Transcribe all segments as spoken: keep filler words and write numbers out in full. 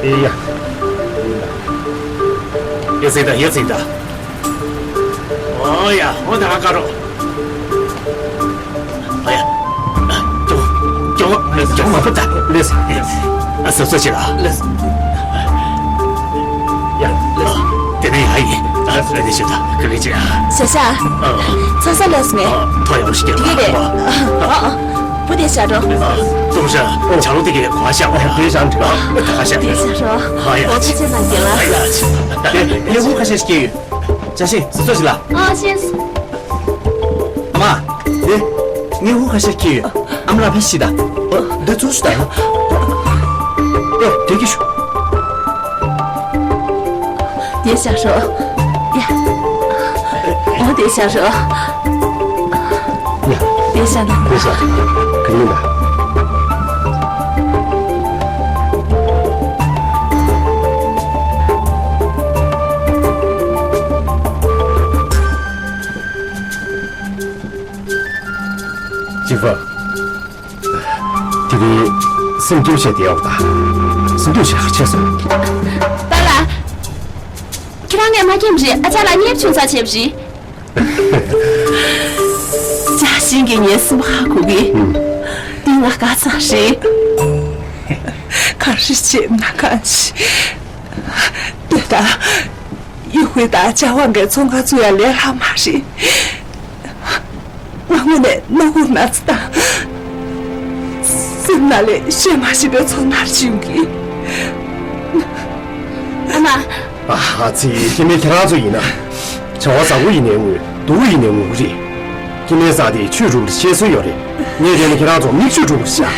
ཨེ་ཡ། ཡ་ཟེར་ད་ཡ་ཟེར་ད། ཨོ་ཡ་ཨོ་ད་ག་རོ། ཨོ་ཡ། ཅོ་ཅོ་ཅོ་མ་ཕུད་ད། ལེས། ཨ་སོ་སོ་ཆེ་ལ། ལེས། ཡ། དེ་ནས་ཡ་ཡི། ཨ་སོ་ལེས་ཆེ་ད་ག་གི་ཆེ། ཤ་ཤ། ཨ། ཚ་ས་ལེས་མེ། ཨ་ཐོ་ཡང་ཞིག་གི་རེད། ཨ་ཨ། བུ་དེ་ཤ་འགྲོ། ཨ་ཏུང་ཤ་ཆ་ལུ་དེ་གི་གོ་ཤ་བ་ཡ། དེ་ཤ་འགྲོ། ད་ག་ཤ་དེ་ཤ་འགྲོ། ཨ་ཡ། འོ་ཁ་ཆེ་ན་གི་ལ། ཨ་ཡ་ཆེ། ངས་ངས་ཁ་ཤ་ཞིག་གི་ཡོད། ཅ་ཤི་སི་ཚོ་ཞིག་ལ། ཨ་ཤེས། ཨ་མ། དེ། ངས་ཧུ་ཁ་ཤས་ཁྱེར་ཡོད། ཨ་མ་ལ་ཕ་ཤི་ད། འདི་ཚུར་ཤི་ད། ཨོ་དེ་གི་ཤུ། དེ་ཤ་ཧྲོ། ཡ། ཨོ་དེ་ཤ་ཧྲོ། ཡ། དེ་ཤ་ན། དེ་ཤ། ག་ནི་ན། ཅི་ཧྥ། དེ་རིང་སེམས་སྐྱོ་བྱས་བསྡད་ཡོད་པ་དང་། སེམས་སྐྱོ་བྱས་ཧ་ཆེ་སོང་། པཱ་ལགས། ཁྱེད་རང་ངས་མ་མཁྱེན་པ་རེད། ཨ་ཅག་ལ་བརྙས་བཅོས་ཚར་བྱས་པ་རེད། ཅ་ཤིང་གིས་ངའི་སེམས་ཧ་གོ་གི། ཨུམ། འདི་ང་དགའ་ཚར་རེད། ག་རེ་བྱས་ན་གང་ཞིག་ལྟོས་དང་། ཡུ་ཧུའེ་དང་ཅ་ཝང་གིས་ཚོང་ཁང་བཙུགས་ཡ་ལས་སླ་མ་རེད། ང་དངོས་གནས་རྣ་བ་ན་ཚ་དང་། སེམས་ནང་ལ་བཤད་མ་ཤེས་པའི་ཚོར་སྣང་ཞིག་ཡོང་གི། ཨ་མ། ཨ་ཧ་ཙི། སྐྱེ་དམན་ཁྱེད་རང་ཚོ་ཡིན་ན། བྱ་བ་བཟང་པོ་ཡིན་ནའི་ངུ། སྡུག་པོ་ཡིན་ནའི་ངུ་གི་རེད། སྐྱེ་དམན་བཟང་དེ་ཆོས་སྒྲུབ་ལ་ཤེས་སྲོལ་ཡོད་རེད། ངས་དྲན་ན་ཁྱེད་རང་ཚོ་མིག་ཆུ་སྒྲུབ་ཤག་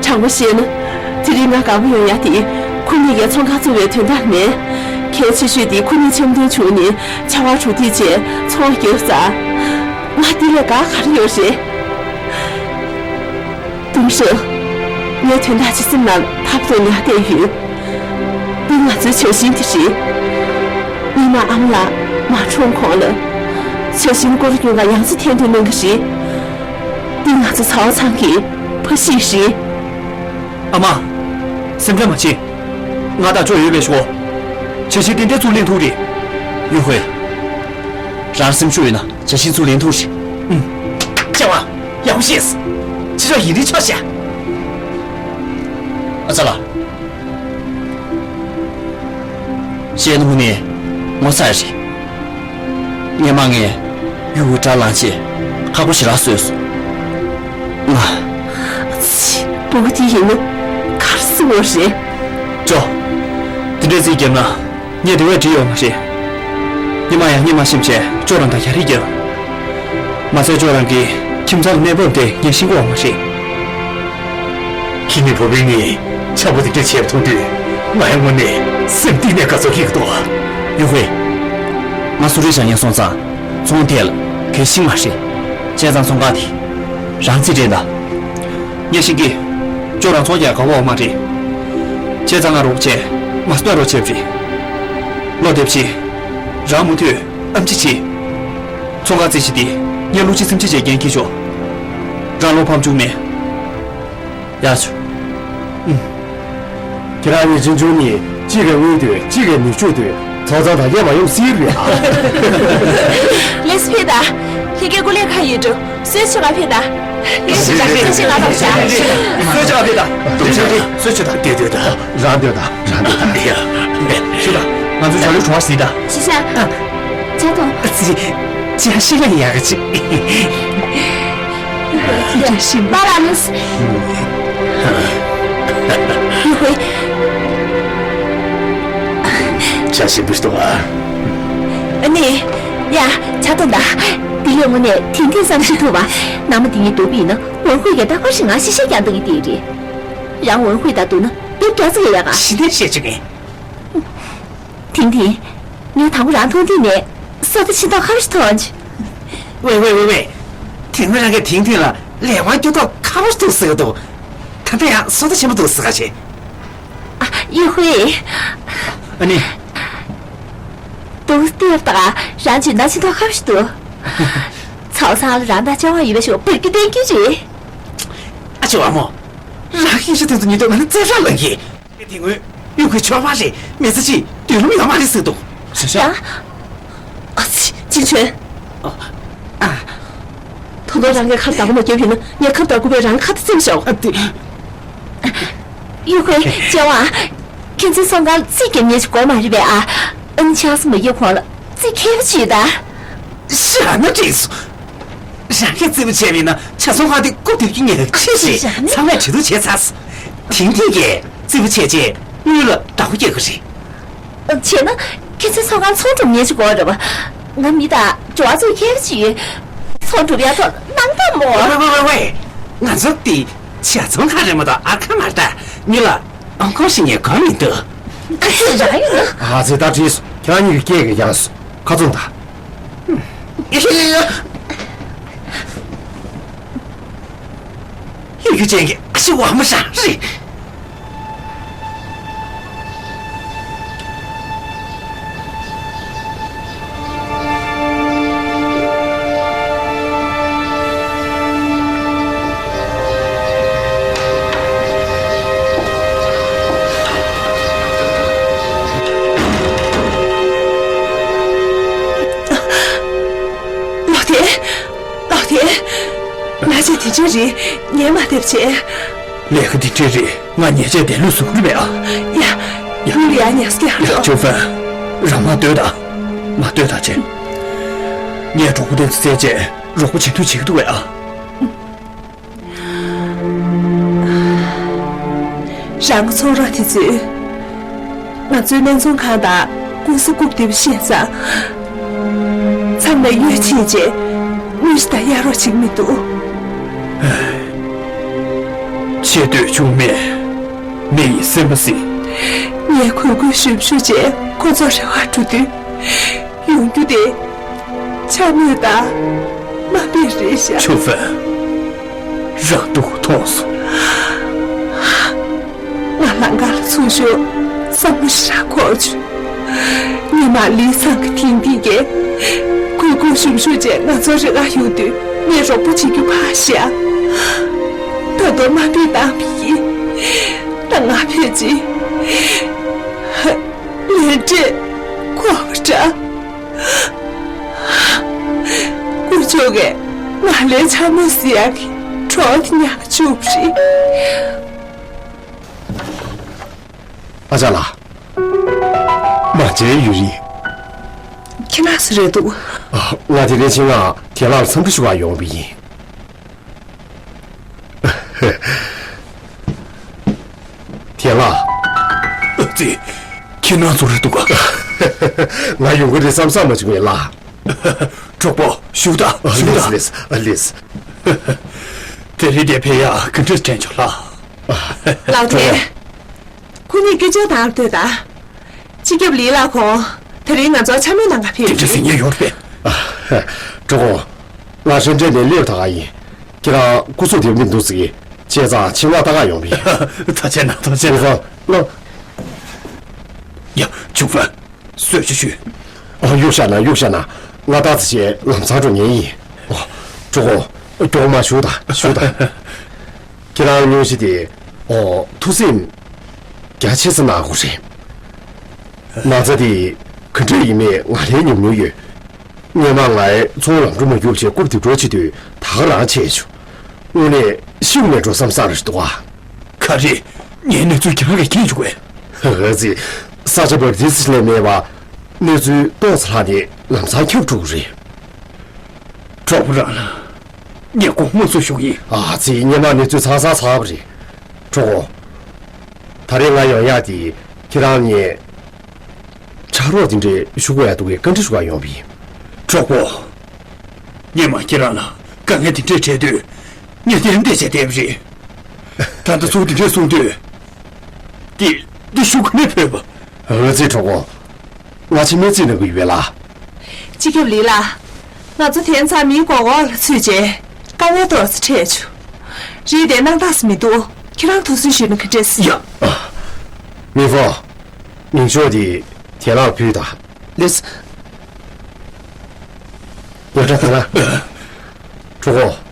དྲང་པོ་བཤད་ན། དེ་རིང་ང་དགའ་པོ་ཡོང་ཡ་དེ་ཁོ་གཉིས་ཀྱིས་ཚོང་ཁང་བཙུགས་པའི་དོན་དག་མིན། གལ་ཆེ་ཤོས་དེ་ཁོ་གཉིས་འཆམ་མཐུན་བྱུང་ནས་ཆར་པ་དྲོ་དུས་བཅས་ཚོང་བ་རྒྱག་ཚར། ང་དེ་ལས་དགའ་ག་རེ་ཡོད་རེད། ཏུང་ཧྲི། ངས་དོན་དག་ཅིག་སེམས་ནང་ཐབ་ཐོབ་ཉར་བསྡད་ཡོད། འདི་ང་ཚོའི་བྱ་བཞིན་དེ་རེད། སྔོན་མ་ཨ་མ་ལགས་མ་གྲོངས་གོང་ལ། བྱ་བཞིན་སྐོར་སྐྱོད་ག་ཡང་རྩེ་ཐན་དུ་གནང་གི་རེད། འདི་ང་ཚོ་ཚ་བ་ཚང་གི་ཕ་གཞིས་རེད། ཨ་མ། སེམས་ཁྲལ་མ་བྱེད། ང་དང་ཅོ་ཡོད་པའི་ཞོ། བྱ་བཞིན་ཏན་ཏན་ཚུར་ལེན་ཐུབ་རེད། ཡུ་ཧུའེ། རང་སེམས་ཤུགས་ཡོད་ན་བྱ་བཞིན་ཚུར་ལེན་ཐུབ་རེད། ཨུམ། ཅེ་བ། ཡག་པོ་ཤེས། ཕྱི་ཕྱོགས་ཡིན་རིགས་ཆོག་ཤག་ཨ་ཅག་ལགས། བཤད་ནུས་ནས་ངོ་ཚ་རེད། སྔོན་མ་ངས་ཡུ་ཧུའེ་དགྲ་ལངས་རྗེས་ཁག་པོ་ཞེ་དྲག་བཟོས་སོང་། ང་། ཨ་ཙི། སྤུ་གུ་དེ་ཡིན་ན་གར་སོང་བ་རེད། ཅོ། དེ་འདྲའི་རྩིས་བརྒྱབ་ན། ངས་དེ་བས་བྲིས་ཡོད་མ་རེད། སྔོན་མ་ཡང་སྔོན་མ་བཞིན་བྱས་ཅོ་རང་དང་ཡ་རི་རྒྱབ། མ་ཟད་ཅོ་རང་གི་ཁྱིམ་ཚང་གི་གནས་བབ་དེ་ངས་ཤེས་ཀྱི་ཡོད་མ་རེད། ཁྱེད་ནི་བུ་སྤུན་གཉིས་འཆམ་པོ་དེ་འདྲ་བྱས་པ་མཐོང་དུས་ང་ཡང་དངོས་གནས་སེམས་གཏིང་ནས་དགའ་ཚོར་སྐྱེ་གི་འདུག་ཡུ་ཧུའེ། ང་སུ་རེད་བྱ་ངན་སོང་ཙང་ཚོང་དེ་ལ་གལ་ཤིང་མ་རེད། བྱས་ཙང་ཚོང་ཁང་དེ་རང་བཙན་རེད་ད། ངས་ཤེས་ཀྱི། ཅོ་རང་ཚོང་རྒྱག་དགའ་བོ་མ་རེད། བྱས་ཙང་ང་རོགས་བྱས་མ་སྤོས་རོགས་བྱས་པ་རེད། བློ་བདེ་བྱེད། རང་མུ་མཐུད་ཨམ་ཆི་བྱེད། ཚོང་ཁང་རྩིས་གཞི་དེ་ངས་བློ་གཅིག་སེམས་གཅིག་བྱས་འགན་འཁྱེར་ཆོག་རང་བློ་ཕམ་བཅུག་མེད། ཡག་ཆུ། ཨུམ། ཁྱེད་རང་གཉིས་གཅེན་གཅུང་གཉིས་གཅིག་གིས་དངུལ་བཏོན་གཅིག་གིས་མིག་ཆུ་བཏོན་ཚོགས་གཙང་དང་ཡས་མ་ཡོང་སྲིད་རེད་ཨ། ལེས་ཕེ་ད། ཁྱེད་ཀྱི་སྐུ་ལས་ཁ་ཡིན་འགྲོ། གསོལ་ཆོག་ག་ཕེ་ད། ལེས་ཕེ་ད་ཁྱེད་ཀྱི་ང་ལ་བྱ། གསོལ་ཆོག་ག་ཕེ་ད། གསོལ་ཆོག་ག་ཕེ་ད། གསོལ་ཆོག་ད། ལྟོས་ལྟོས་ད། རང་ལྟོས་ད། རང་ལྟོས་ད། ཡ། ཤི་ད། ང་ཚོ་བྱ་ལུགས་བྲོ་བ་སྲིད་ད། ཤི་ཤ། ཅི་ཤ། ཅི་ཤི་ལ་ཡག་གི་ཅི། ཡ་ཤི་མ་ར་མུས། ཡུ་ཧུའེ། བྱ་ཞིམ་པོ་ཞིག་འདུག་ཨ། ཨ་ནི། ཡ། ཆ་ཏོ་ད། དེ་ལས་དངོས་གནས་ཐིང་ཐིང་བསམ་ཤེས་ཐུབ་པ། ནང་མ་དེ་གཉིས་སྡུག་པ་ཡིན་ན་ཝོན་ཧུའེ་གིས་རྟག་པར་ཞིག་ང་ཤི་ཤ་རྒྱག་འདུག་གི་དེ་རེད། རང་ཝོན་ཧུའེ་དང་སྡུག་ན་དེབ་རྒྱག་ཚིག་ཡ་ཡ་ག་ཞི་བདེ་བཤད་བཅུག་གིན། ཐིང་ཐིང་། ངས་དང་པོ་རང་མཐོང་དུས་ནས་སོ་ད་ཕྱི་ཐོག་ཁ་བ་ཞིག་ཐོག་ཨ་ཅི། ཝེ་ཝེ་ཝེ་ཝེ། དེ་སྔོན་རང་གིས་ཐིང་ཐིང་ལ་ལས་དབང་སྐྱོ་ཐོག་ཁ་བ་ཞིག་ཐོག་ཟེར་གི་འདུག་ད་ལྟ་ཡང་སོ་ད་ཆེན་པོ་འདུག་ཟེར་ག་བྱེད། ཨ། ཡུ་ཧུའེ། ཨ་ནི། འདུག་སྟེར་ད་རང་ཅི་ན་ཕྱི་ཐོག་ཁ་བ་ཞིག་འདུག་ཚའོ་ཚང་ལ་རང་དང་ཅ་བ་ཡོད་པའི་ཞོག་བར་གྱི་བསྟན་རྒྱུ་རེད། ཨ་ཅོ་བ་མོ། རང་ཡིན་ཤ་དེ་ཚོ་ཉིད་དུ་ང་ནི་རྩེ་ར་ལངས་ཀྱི། དེ་སྔོན་གཡུ་ཁུའི་ཆོས་པ་རེད། མི་ཚེ་གཅིག་མདུན་ལམ་ཡོད་མ་རེད་ཟེར་འདུག་ཞེ་ཤ། ཡ། ཨ་ཙི། ཅིན་ཆོན། ཨ། ད་དུང་རང་གིས་ཁ་བརྡ་གོ་མ་བརྒྱབ་ཡིན་ན་ངས་ཁ་བརྡ་གོ་བས་རང་ཁ་ད་ཙེམ་ཤོག་ཨ་ཏི། གཡུ་ཁུའི་ཅེ་བ། ཁྱེད་ཚོའི་སོང་ཁར་རྩིས་རྒྱབ་མཁན་ཞིག་དགོས་མ་རེད་པས་ཨ། ཨ་ནི་ཆང་ས་མ་ཡོད་གོང་ལ་རྩིས་ཁེལ་བ་ཅིག་ད། ཤ་ན་བྲིས་སོ། རང་གིས་རྩིས་པ་བྱས་པ་ཡིན་ན་ཆ་ཚང་ཁ་དེ་རྐུབ་རྡེབ་ཀྱི་ཉེན་ཁ་ཆེ་ཞིང་ཚང་མས་བྱེད་དུ་བྱས་ཚར། དེང་དེང་གིས་རྩིས་པ་བྱས་རྗེས་དངུལ་ལ་བདག་པོ་རྒྱག་གི་རེད། བྱས་ན་ཁྱེད་ཚོའི་ཚོགས་ཁང་ཚོང་སྒྲུབ་ཉེན་ཅིག་དགོས་རེད་པ། ང་མི་དང་འབྲེལ་བ་བཙུགས་ཁྱད་ཅིག་ཡོད། ཚོང་སྒྲུབ་ཡག་ཐོག་གནང་དང་མོ། ཝེ་ཝེ་ཝེ་ཝེ། ང་ཚོ་འདི་ཆ་ཚང་ཁང་རེད་མ་གཏོགས་ཨར་ཁང་མ་རེད། མི་ལ་ཨང་ཀོང་ཞིག་ཉེ་གོ་མི་འདུག་ཨ་ཙི། རང་ཡིན་ན། ཨ་ཙི། ད་བྲིས་སོ། ཁྱེད་རང་གཉིས་ཀྱི་སྐད་ཀྱིས་ཀྱང་སོ། ཁ་བཙུམ་དང་། ཡ་ཡ་ཡ། གཡུ་གུ་ཅན་གྱི་ཨ་ཞེ་བ་མོ་ཞིག་རེད། ལགས་ཏེ། ལགས་ཏེ། ལགས་ཅན། དེ་འདྲའི་རིགས་ངས་མ་འདེབས་བྱས། ལས་ཀ་འདི་འདྲའི་རིགས་ང་ཉེས་ཆད་དེ་ལུས་སུ་ཁུར་མེད་ཨ། ཡ། ཡ། ཡུལ་ལ་ཡ་ཉེས་སྐྱེ་ཧ་ཡ། ཅོ་ཧྥན། རང་མ་སྡོད་དང་། མ་སྡོད་དང་བྱས། ངས་གྲོགས་པོ་དེ་ཚོ་བཙལ་བྱས་རོགས་པ་བྱེད་འདོད་བྱེད་ཀྱི་འདུག་གས་ཨ། རང་གི་ཚོང་ར་དེ་ཚོས་ང་ཚོའི་སྨན་ཚོང་ཁང་དང་ཀུང་སི་རྐུབ་རྡེབ་ཤེས་ཙང་། ཚང་མས་གཡོལ་ཕྱིན་རྗེས་དངུལ་ཞིག་ད་གཡར་རོགས་བྱེད་ཀྱི་མི་འདུག་ཆེ་བསྟོད་ཆུང་དམན། མི་ཡི་སེམས་པ་ཟིན། ངས་གུས་གུས་ཞུམ་ཞུམ་བྱས་ཁོ་ཚོར་རེ་བ་འགྲོ་དུས། ཡོང་རྒྱུ་དེ་འཕྱ་སྨོད་དང་དམའ་འབེབས་རེད་ཤག་ཆོ་ཧྥན། རང་སྡུག་མཐོང་སོང་། ང་ལམ་ཁ་ལ་ཚུར་ཤོག་བསམ་བློ་ཞེ་དྲག་འཁོར་བྱུང་། སྔོན་མ་ལི་ཚང་གི་དིང་དིང་གིས་གུས་གུས་ཞུམ་ཞུམ་བྱས་ང་ཚོར་རེ་བ་ཡོང་དུས་ངས་རོགས་པ་བྱེད་རྒྱུ་ཕར་བཞག་ད་དུང་དམའ་འབེབས་བཏང་བ་ཡིན། ད་ང་ཕལ་ཆེར་ལས་འབྲས་ཁོག་འདྲ། དཀོན་མཆོག་གིས་ང་ལས་འཕྱ་སྨོད་ཟེར་ཡག་གི་གྲོགས་དེ་ཉར་བཅུག་པ་རེད། ཨ་ཅག་ལགས། མ་མཇལ་ཡུན་རིང་། ཁྱེད་རང་སུ་རེད་འདུག་ཨ། ང་དེ་རིང་ཆེད་མངགས་རྒན་ལགས་ལ་འཚམས་འདྲི་ཞུ་བར་ཡོང་བ་ཡིན། རྒན་ལགས། ཨ་ཙི། ཁྱེད་རང་ཚོ་རེད་འདུག་ག་ང་ཡོང་གི་རེད་བསམ་བསམ་མ་བྱུང་བས་ལགས། གྲོགས་པོ། བཞུགས་དང་། ཨ། བཞུགས་དང་། ལེས་ལེས། ཨ། ལེས། དེ་རིང་འདིར་ཕེབས་ཡག་ག་འདྲ་དྲན་བྱུང་ལགས། ལགས་ཏེ། ཁོ་གཉིས་སྐད་ཆ་བཏང་སྡོད་དང་། སྤྱི་ཁྱབ་ལི་ལགས་ཁོང་དེ་རིང་ང་ཚོར་འཕྱ་སྨོད་གནང་གར་ཕེབས་ཡོད། དེ་འདྲ་ཟེར་མཁན་ཡོད་རེད་པས། ཨ། གྲོགས་པོ། ང་ཧྲེན་ཀྲེན་ནས་སླེབས་ཐག་ཡིན། ཁྱེད་རང་སྐུ་གཟུགས་བདེ་པོ་མི་འདུག་ཟེར་གྱི། བྱས་ཙང་ཆེད་མངགས་ལྟ་གར་ཡོང་བ་ཡིན། ཐུགས་རྗེ་གནང་། ཐུགས་རྗེ་གནང་། ལོ། ཡ། ཆུང་ཧྥན། གསོལ་ཇ་མཆོད། ཨ། གཡུག་བཞག་ན་གཡུག་བཞག་ན། ང་ཏོག་ཙམ་བྱས་ལམ་སང་འགྲོ་མཁན་ཡིན། ཨོ། གྲོགས་པོ། མགྱོགས་མར་བཞུགས་དང་། བཞུགས་དང་། ཁྱེད་རང་སྙུང་གཞི་དེ། ཨོ། ཐུགས་སེམས་རྒྱ་ཆེ་ས་གནང་དགོས་རེད། ན་ཚ་དེ་ག་འདྲ་ཡིན་མིན་ང་ལས་ཉུང་ཉུང་ཡོད། སྔོན་མ་ང་ཚོང་ལམ་འགྲོ་མ་རྒྱུག་བྱས་རྐུབ་རྡེབ་འགྲོ་བྱེད་དུས་ད་ག་རང་བྱས་བྱུང་། དངོས་གནས་ཤི་བ་ནས་འགྲོ་བསམ་ས་རེད་འདུག་ཨ། ག་རེ། ངའི་གནས་ཚུལ་ཁྱེད་རང་གིས་མཁྱེན་བྱུང་བས། ཨ་ཙི། ས་ཆ་བར་དེ་ཚོ་ལས་མེད་པ། གནས་ཚུལ་ཏོག་ཙམ་ལྷག་ནས་ལམ་སང་ཁྱབ་འགྲོ་གི་རེད། གྲོགས་པོ་རང་ལ་ངས་དགོངས་པ་མ་ཚོམ་ཞུ་གི་ཡིན། ཨ་ཙི། སྔོན་མ་གནས་ཚུལ་ཚང་ས་ཚར་བ་རེད། གྲོགས་པོ། ད་རེས་ང་ཡོང་ཡག་དེ་ཁྱེད་རང་ངས་ཕྱག་རོགས་དེ་འདྲ་ཞུ་དགོས་ཡག་འདུག་གས་བཀའ་འདྲི་ཞུ་གར་ཡོང་བ་ཡིན། གྲོགས་པོ། སྔོན་མ་ཁྱེད་རང་ལ་དཀའ་ངལ་དེ་འདྲ་འཕྲད་དུས་ངས་གཏན་བདེ་བྱས་བསྡད་པ་རེད། ད་ལྟ་ཚུར་དེ་འདྲ་གསུངས་དུས། འདི་འདི་ཞུ་ག་ནས་ཕོད་པ། ཨ་ཙི། གྲོགས་པོ། ང་ཕྱི་མི་རྩིས་གནང་གི་ཡོད་པས་ལགས། སྤྱི་ཁྱབ་ལི་ལགས། ང་ཚོ་དེང་སང་མིའི་མགོ་སྐོར་ལ་ཚུད་རྗེས་དཀའ་ངལ་ཏོག་ཙམ་འཕྲད་བྱུང་། རིགས་དེ་སྣང་དག་ཙམ་མི་འདུག་ཁྱེད་རང་ཐུགས་སུན་ཞུས་ན་ག་འདྲས། ཡ། མི་ཕོ། མིང་ཤོག་དེ་རྒན་ལགས་ལ་ཕུལ་དང་། ལེས། ཡ། ད་ལྟ་ན། གྲོགས་པོ།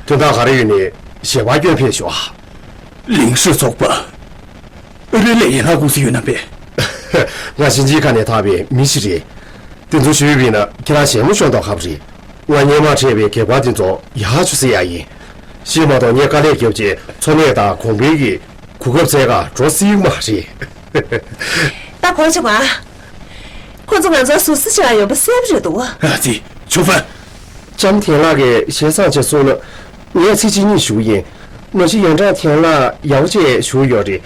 དོན་དག་ག་རེ་ཡོད་ནའི་ཞལ་པར་སྐྱོན་ཕེབས་ཤོག་ཨ། ལིང་ཧྲི་ཚོགས་པ། ཨ་རིའི་ལས་ཡན་ལག་ཀུང་སི་ཡོད་ན་པས། ང་ཞིང་ཆེན་ཁ་ནས་ཐར་བའི་མི་ཞིག་རེད། དེ་ཚོ་ཞུས་པ་ཡིན་ན་ཁྱེད་རང་ཞལ་མོ་ཤོར་མདོག་ཁ་པོ་རེད། ང་སྔོན་མ་འཕྲད་པའི་གད་པར་དེ་ཚོ་ཡག་ཆུ་ཟེར་ཡག་ཡིན། ཤེས་མ་གཏོགས་ངས་དཀའ་ལས་བརྒྱབ་རྗེས་འཚོ་གནས་དང་གོང་འཕེལ་གྱི་གོ་སྐབས་བཙལ་ག་འགྲོ་སྲིད་མ་རེད། ད་གོ་བྱུང་ང་། ཁོ་ཚོ་ང་ཚོར་ཟུར་ཟ་བྱེད་ཡག་ཡོད་པ་གསལ་པོ་རེད་འདུག་ཨ་ཙི། ཆུ་ཧྥན། ལྕམ་ཐན་ལགས་ཀྱིས་ཞལ་བཟང་བྱས་གསུངས་ན། ངས་ཚིག་གཅིག་གཉིས་ཞུ་གི་ཡིན། མ་གཞི་ཡོན་ཀྲང་ཐན་ལགས་ཡག་པོ་བྱས་བཞུགས་ཡོད་རེད།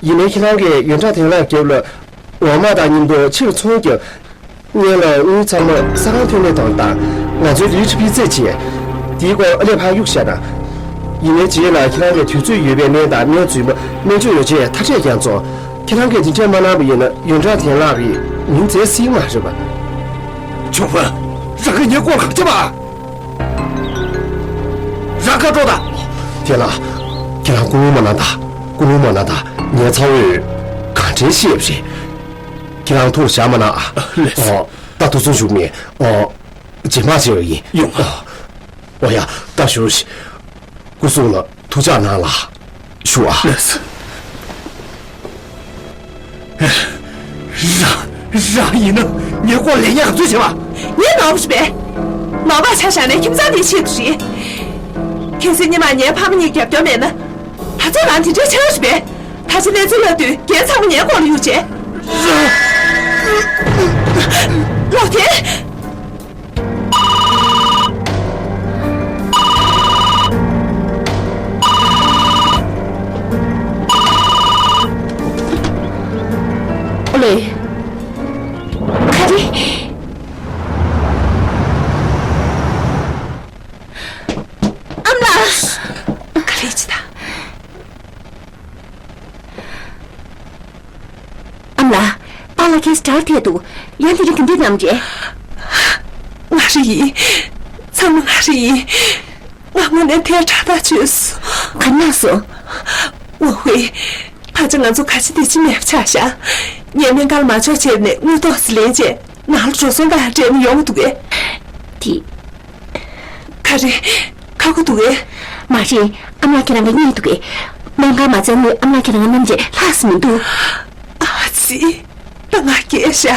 ཡིན་ནའི་ཁྱེད་རང་གིས་ཡོན་ཀྲང་ཐན་ལགས་རྒྱབ་ལ་ཝང་མ་དང་མཉམ་དུ་ཕྱིར་ཚོང་རྒྱབ། སྔོན་ལ་དངུལ་ཚང་མ་ས་ཁང་ཐོན་ལས་དང་དང་ང་ཚོའི་ལི་ཁྲི་པི་རྩད་བྱས། དེའི་སྐོར་ཨ་ལས་ཕར་གཡུག་བཞག་དང་། ཡིན་ནའི་རྗེས་ལ་ཁྱེད་རང་གིས་དུས་ཚོད་ཡོལ་བའི་སྨན་དང་སྨན་རྫུན་མ་སྨན་བཅོས་ཡོ་བྱད་མཐའ་བྲལ་ཀྱང་བཙོང་། ཁྱེད་རང་གིས་དེ་འདྲས་མ་གནང་པ་ཡིན་ན་ཡོན་ཀྲང་ཐན་ལགས་ཀྱི་མིང་བརྗེད་སྲིད་མ་རེད་པ། ཆོག་པ། རང་གིས་ངའི་སྐོར་གང་བྱེད་པ། རང་ཁ་དྲོ་དང་། ཐན་ལགས། ཁྱེད་རང་སྐུ་ངལ་མ་གནང་དང་། སྐུ་ངལ་མ་གནང་དང་། ངའི་ཚ་བོས་གང་དྲན་ཤེས་པ་རེད། ཁྱེད་རང་ཐུགས་ལ་བཞག་མ་གནང་ཨ། ལགས་སོ། ཨོ། ད་དུ་སོང་བཞུགས་མེད། ཨོ། རྗེས་མ་བྱས་པ་ཡིན། ཡོང་། ཨོ་ཡ། ད་བཞུགས་ཤིག་སྐུ་གཟུགས་ལ་ཐུགས་ཅག་གནང་ལ། བཞུགས་ཨ། ལགས་སོ། རང་རང་ཡིན་ན་ངའི་སྐོར་ལ་ཉག་ཚོད་བྱེད་པ། ངས་ནོར་བ་ཞིག་པས། ནོར་བ་ཆ་བཞག་ནས་ཁྱིམ་ཚང་འདིའི་ཆེད་དུ་རེད། གལ་སྲིད་སྔོན་མ་ངའི་ཕ་མ་གཉིས་རྒྱབ་སྐྱོར་མེད་ན། ད་ཚོད་རང་དེ་འདྲའི་ཆེ་བ་ཞིག་པས། ད་ཆ་གནས་ཚུལ་ལབ་དུས་རྒྱན་ཚང་མ་ངའི་སྐོར་ལ་གཡུག་བྱས། ལོག་དེ། ཨོ་ལེ། ག་རེ། ཨ་མ་ལགས། ག་རེ་བྱེད་ད། ཨ་མ་ལགས། པཱ་ལགས་ཁྱེད་དྲག་ཐལ་འདུག་ཡང་དེ་རིང་ག་འདྲ་གནང་རེད། ང་རེད་ཡིན། ཚང་མ་ང་རེད་ཡིན། ང་དངོས་གནས་ཐལ་དྲགས་ཐག་ཆོད་སོང་། ག་རེ་གནང་སོང་། ཝུའུ་ཧུའེ། ཕལ་ཆེར་ང་ཚོ་ག་ཅི་འདི་ཅི་མེད་པ་ཆགས་ཤག་ངས་སྨན་ཁང་ལ་མ་འཇོག་བྱས་ནས་དངུལ་ཏོག་ཙམ་ལེན་བྱས་ནང་ལ་འགྲོ་སོང་དང་སྤྲད་ན་ཡོང་གི་འདུག་གས། དེ། ག་རེ། ཁག་པོ་འདུག་གས། མ་རེད། ཨ་མ་ལགས་ཁྱེད་རང་གིས་རྙེད་འདུག་གས། སྨན་ཁང་མ་བཙལ་སྔོན་ཨ་མ་ལགས་ཁྱེད་རང་གི་རྣམ་འགྲེལ་ལྷག་ས་མི་འདུག་ཨ་ཙི། ད་ང་སྐྱེས་ཤག་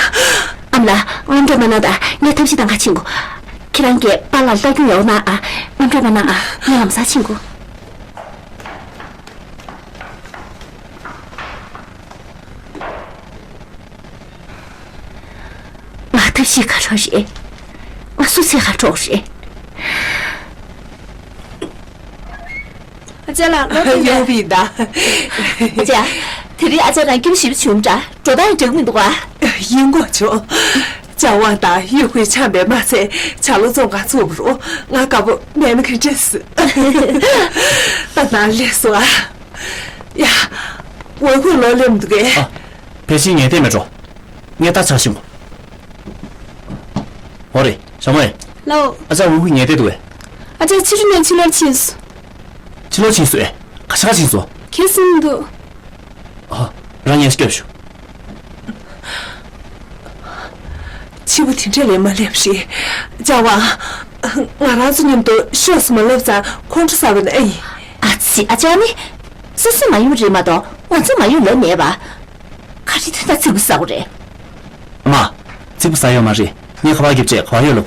ཨ་མ་ལགས་རྔམ་སྐྱོར་མ་གནང་དང་། ངས་ཐབས་ཤེས་གཏང་ག་ཕྱིན་གོ། ཁྱེད་རང་གིས་པཱ་ལགས་ལ་ལྟ་སྐྱོང་ཡག་གནང་ཨ། རྔམ་སྐྱོར་མ་གནང་ཨ། ངས་ལམ་སང་ཕྱིན་གོ། ང་ཐབས་ཤེས་ག་རེ་རེད། ང་སུ་ཚེ་ག་རེ་རེད། ཨ་ཅག་ལགས་ལོག་ཡོང་བ་ཡིན་ད། ཨ་ཅག་དེ་རིང་ཨ་ཅག་རང་སྐྱིད་པོ་ཞེ་པོ་བྱུང་འདྲ། འགྲོ་སྟངས་འགྲིག་མི་འདུག་ག་ཡིན་གོ་བྱུང་། ལྕམ་དབང་དང་ཡུས་ཧུའེ་འཆམ་པས་མ་ཚད་བྱ་ལོ་བཙོང་ག་བཙུགས་པ་རུ་ང་དགའ་པོ་མེད་ན་ག་འདྲས། ད་ནང་སླེབས་སོང་ཨ། ཡ། ཝུའུ་ཧུའེ་ལོག་སླེབས་མི་འདུག་གས། ཨ། ཕལ་ཆེར་ངའི་ལྟས་མེད་འགྲོ། ངས་ད་ཆ་ཤིང་གོ། འོ་རེད། ཞྭ་མོ་ཨེ། ལའོ། ཨ་ཅག་ཝུའུ་ཧུའེ་ཉལ་བསྡད་འདུག་གས། ཨ་ཅག་ཕྱི་དྲོ་ནས་ཕྱི་ལོགས་ཕྱིན་སོང་། ཕྱི་ལོགས་ཕྱིན་སོང་ཨེ། ག་ཤ་ཕྱིན་སོང་། ཁྱེད་སུ་མི་འདུག་ཨ། རང་ཉལ་སྐྱབས་ཞུ། ཕྱི་པོ་དེ་འདྲ་ལས་མ་སླེབས་རེད། ལྕམ་དབང་། ང་རང་ཚོ་མཉམ་དུ་ཤོག་ཟེར་མ་ལབ་ཙང་ཁོང་ཁྲོ་ཟ་བ་ནི་ཨེ་ཡིན། ཨ་ཙི། ཨ་ཅག་ནི། སོ་སོ་མ་ཡོང་རེད་མ་གཏོགས་ང་ཚོ་མ་ཡོང་ལབ་མེད་པ། ག་རེ་ད་ལྟ་ཚིག་པ་ཟ་དགོས་རེད། ཨ་མ། ཚིག་པ་ཟ་ཡོད་མ་རེད། ངས་ཁ་པར་བརྒྱབ་བྱས་ག་པར་ཡོད་ལབ།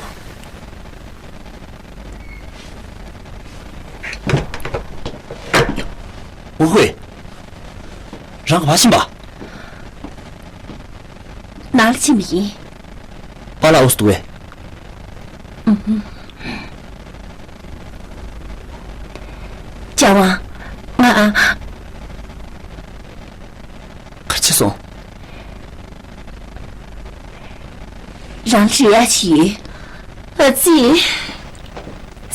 ཝུའུ་ཧུའེ། རང་ག་པར་ཕྱིན་པ། ནང་ལ་ཕྱིན་པ་ཡིན། པཱ་ལགས་འུ་ཚོ་འདུག་གས། ལྕམ་དབང་། ང་ཨ། ག་རེ་བྱས་སོང་། རང་ལ་རེ་ཡག་ཅིག་ཡོད། ཨ་ཙི།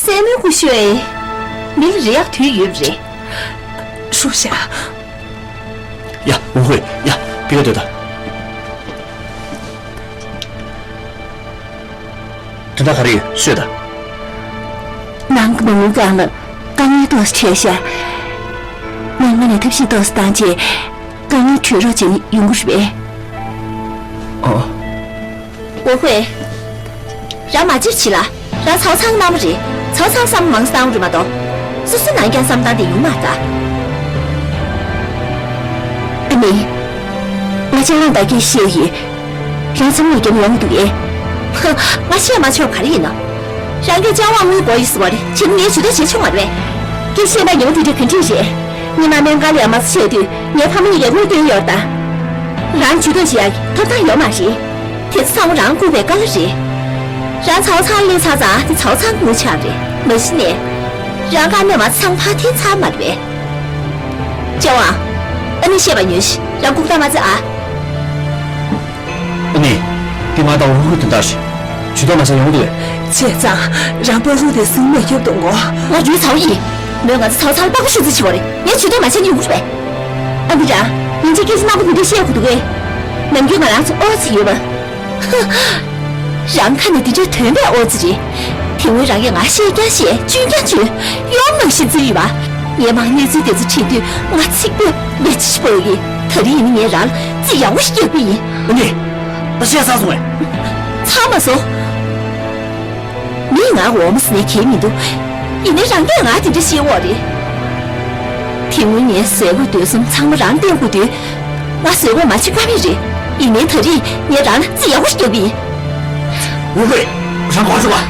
སྲས་མོའི་སྐུ་ཞབས་ཨེ། མི་ལ་རེ་ཡག་དུས་ཡོད་པ་རེད། ཧྲུའུ་ཞ། ཡ། ཝུའུ་ཧུའེ། ཡ། ཕ་གིར་སྡོད་དང་། དོན་དག་ག་རེ་ཡོད་ཤོད་དང་། ནང་གི་མ་དངུལ་སྒང་ལ་དཀའ་ངལ་ཏོག་ཙམ་འཕྲད་ཤག་ངས་སྔ་ནས་ཐབས་ཤེས་ཏོག་ཙམ་བཏང་རྗེས་དཀའ་ངལ་གྲོལ་རོགས་བྱས་ན་ཡོང་གི་རེད་པས། ཨོ། ཝུའུ་ཧུའེ། རང་མ་བརྗེད་བྱེད་ལ། རང་ཚ་བོ་ཚང་གནང་བ་རེད། ཚ་བོ་ཚང་བསམ་བློ་མང་ཙམ་བཏང་བ་རེད་མ་གཏོགས། སོ་སོའི་ནང་རྐྱང་བསམ་བློ་བཏང་བསྡད་ཡོང་མ་རེད་ད། ང་ལྕགས་དབང་ད་གིན་བཤད་ཡོད། རང་ཚང་མས་རྒྱབ་ཡོང་གི་འདུག་གས། ཧ། ང་བཤད་མ་ཆོག་ག་རེ་ཡིན་ནམ། རང་གིས་ལྕགས་དབང་དངུལ་དགོས་ཡོད་ཟེར་བ་རེད། བྱས་ན་ངས་ཇུས་གཏོགས་བྱེད་ཆོག་མ་རེད་པས། ཁྱེད་བཤད་པ་ཉི་མ་དེ་འདྲ་ག་འདྲས་རེད། སྔོན་མ་སྨན་ཁང་ལ་ཡར་མར་བྱས་དུས་ངའི་ཕ་མ་གཉིས་ཀས་དངུལ་བཏོན་ཡོད་རེད་ད། རང་ཇུས་གཏོགས་བྱེད་ཡག་གི་ཐོབ་ཐང་ཡོད་མ་རེད། དེ་ཚོ་ཚང་མ་རང་བཀུག་པའི་དཀའ་ལས་རེད། རང་ཚ་བོ་ཚང་སླེབས་ཚར་ཙང་དེ་ཚ་བོ་ཚང་དངུལ་ཆག་རེད། མ་གཞི་ནས་རང་དཀའ་གནད་མ་ཚང་ཕར་འཐེན་ཚར་མ་རེད་པས། ལྕགས་དབང་། ཨ་ནི་བཤད་པ་ཉོན་ཞིག་རང་ལྐུགས་རྟགས་མ་རྩེ་ཨ། ཨ་ནི། འདི་ང་དང་ཝུ་ཧུའི་དོན་དག་རེད། ཇུས་གཏོགས་མ་བྱས་ཡོང་འདུག་གས། བྱས་ཙང་རང་པ་རུ་དེ་སྲིང་མོ་རྒྱབ་གཏོང་གོ། ང་ཇུས་ཚ་བོ་ཡིན། མོས་ང་ཚོ་ཚ་བོ་ཚང་ལ་པགས་པ་བཤུ་རྩིས་བྱེད་པ་རེད། ངས་ཇུས་གཏོགས་མ་བྱས་ན་ཡོང་གི་རེད་པས། ཨ་ནི་རང་། ཡིན་གཅིག་སྐད་ཆ་རྣམ་པ་དེ་འདྲ་བཤད་དགོས་འདུག་གས། ནམ་རྒྱུན་ང་རང་ཚོ་ཨོ་ཙི་ཡོད་པ། རང་ཁ་ནས་འདི་འདྲའི་དོན་པའི་ཨོ་ཙི་རེད། དེ་སྔོན་རང་གིས་ང་བཤད་ཀྱང་བཤད། བཅོན་ཀྱང་བཅོན། ཡོང་མ་ཤེས་ཚུལ་ཡིན་པ། ངས་མང་གནས་ཚུལ་དེ་ཚོ་དྲན་དུས་ང་ཚིག་པོས་མེ་ལྕེ་ཤི་པོ་ཡིན། ད་རེས་ཡིན་ན་ངས་རང་ལ་རྩིས་ཡག་པོ་ཞིག་རྒྱག་གི་ཡིན། ཨ་ནི། ད་བཤད་ཚར་སོང་ངས། ཚར་མ་སོང་། མིས་ང་འོ་མ་ཟ་ནས་གལ་མི་འདུག་ཡིན་ནའི་རང་གིས་ང་དེ་འདྲ་བཤད་འོ་རེད། དེ་སྔོན་ངས་བཟོད་སྒོ་འདོད་གསུམ་ཚང་མ་རང་བསྟན་དགོས་དུས། ང་བཟོད་སྒོ་མ་བྱེད་ཀ་མེད་རེད། ཡིན་ནའི་ད་རེས་ངས་རང་ལ་རྩིས་ཡག་པོ་ཞིག་རྒྱག་གི་ཡིན། ཝུ་ཧུའེ། རང་གོ་ཆོད་པ།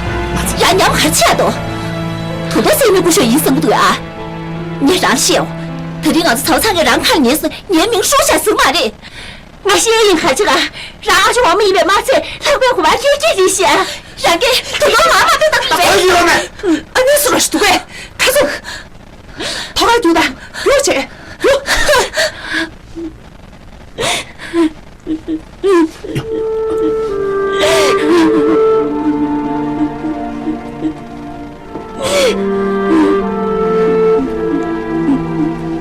རང་ཉམས་གར་ཆེ་ཡ་དོ། དོ་དོ་སེ་མི་སྐུ་ཤོད་ཡིན་བསམ་གི་འདུག་ཨ། ངས་རང་ལ་བཤད་འོ། ད་རེས་ང་ཚོ་ཚ་བོ་ཚང་གིས་རང་ཁ་ལ་ཉན་སོང་། ངའི་མིང་ཧྲོ་ཤ་ཟིག་མ་རེད། ང་ཤེས་ཡིན་ག་ཅི་ག་རང་ཨ་ཅོ་འོ་མ་ཡིན་པས་མ་ཚད་ལྷག་པའི་གོ་བ་ཁྱེད་ཀྱིས་རེད་ཤག་རང་གིས་དུ་ནོར་ལ་མ་ལྟོས་བཏང་གི་རེད། ཨ་ཡོད་མེད། ཨ་ནི་སུ་ར་ཞིག་འདུག་གས། ཁ་སོང་། ཐོག་ཁར་རྒྱུགས་དང་། རྒྱུགས་བྱེད། རྒྱུགས།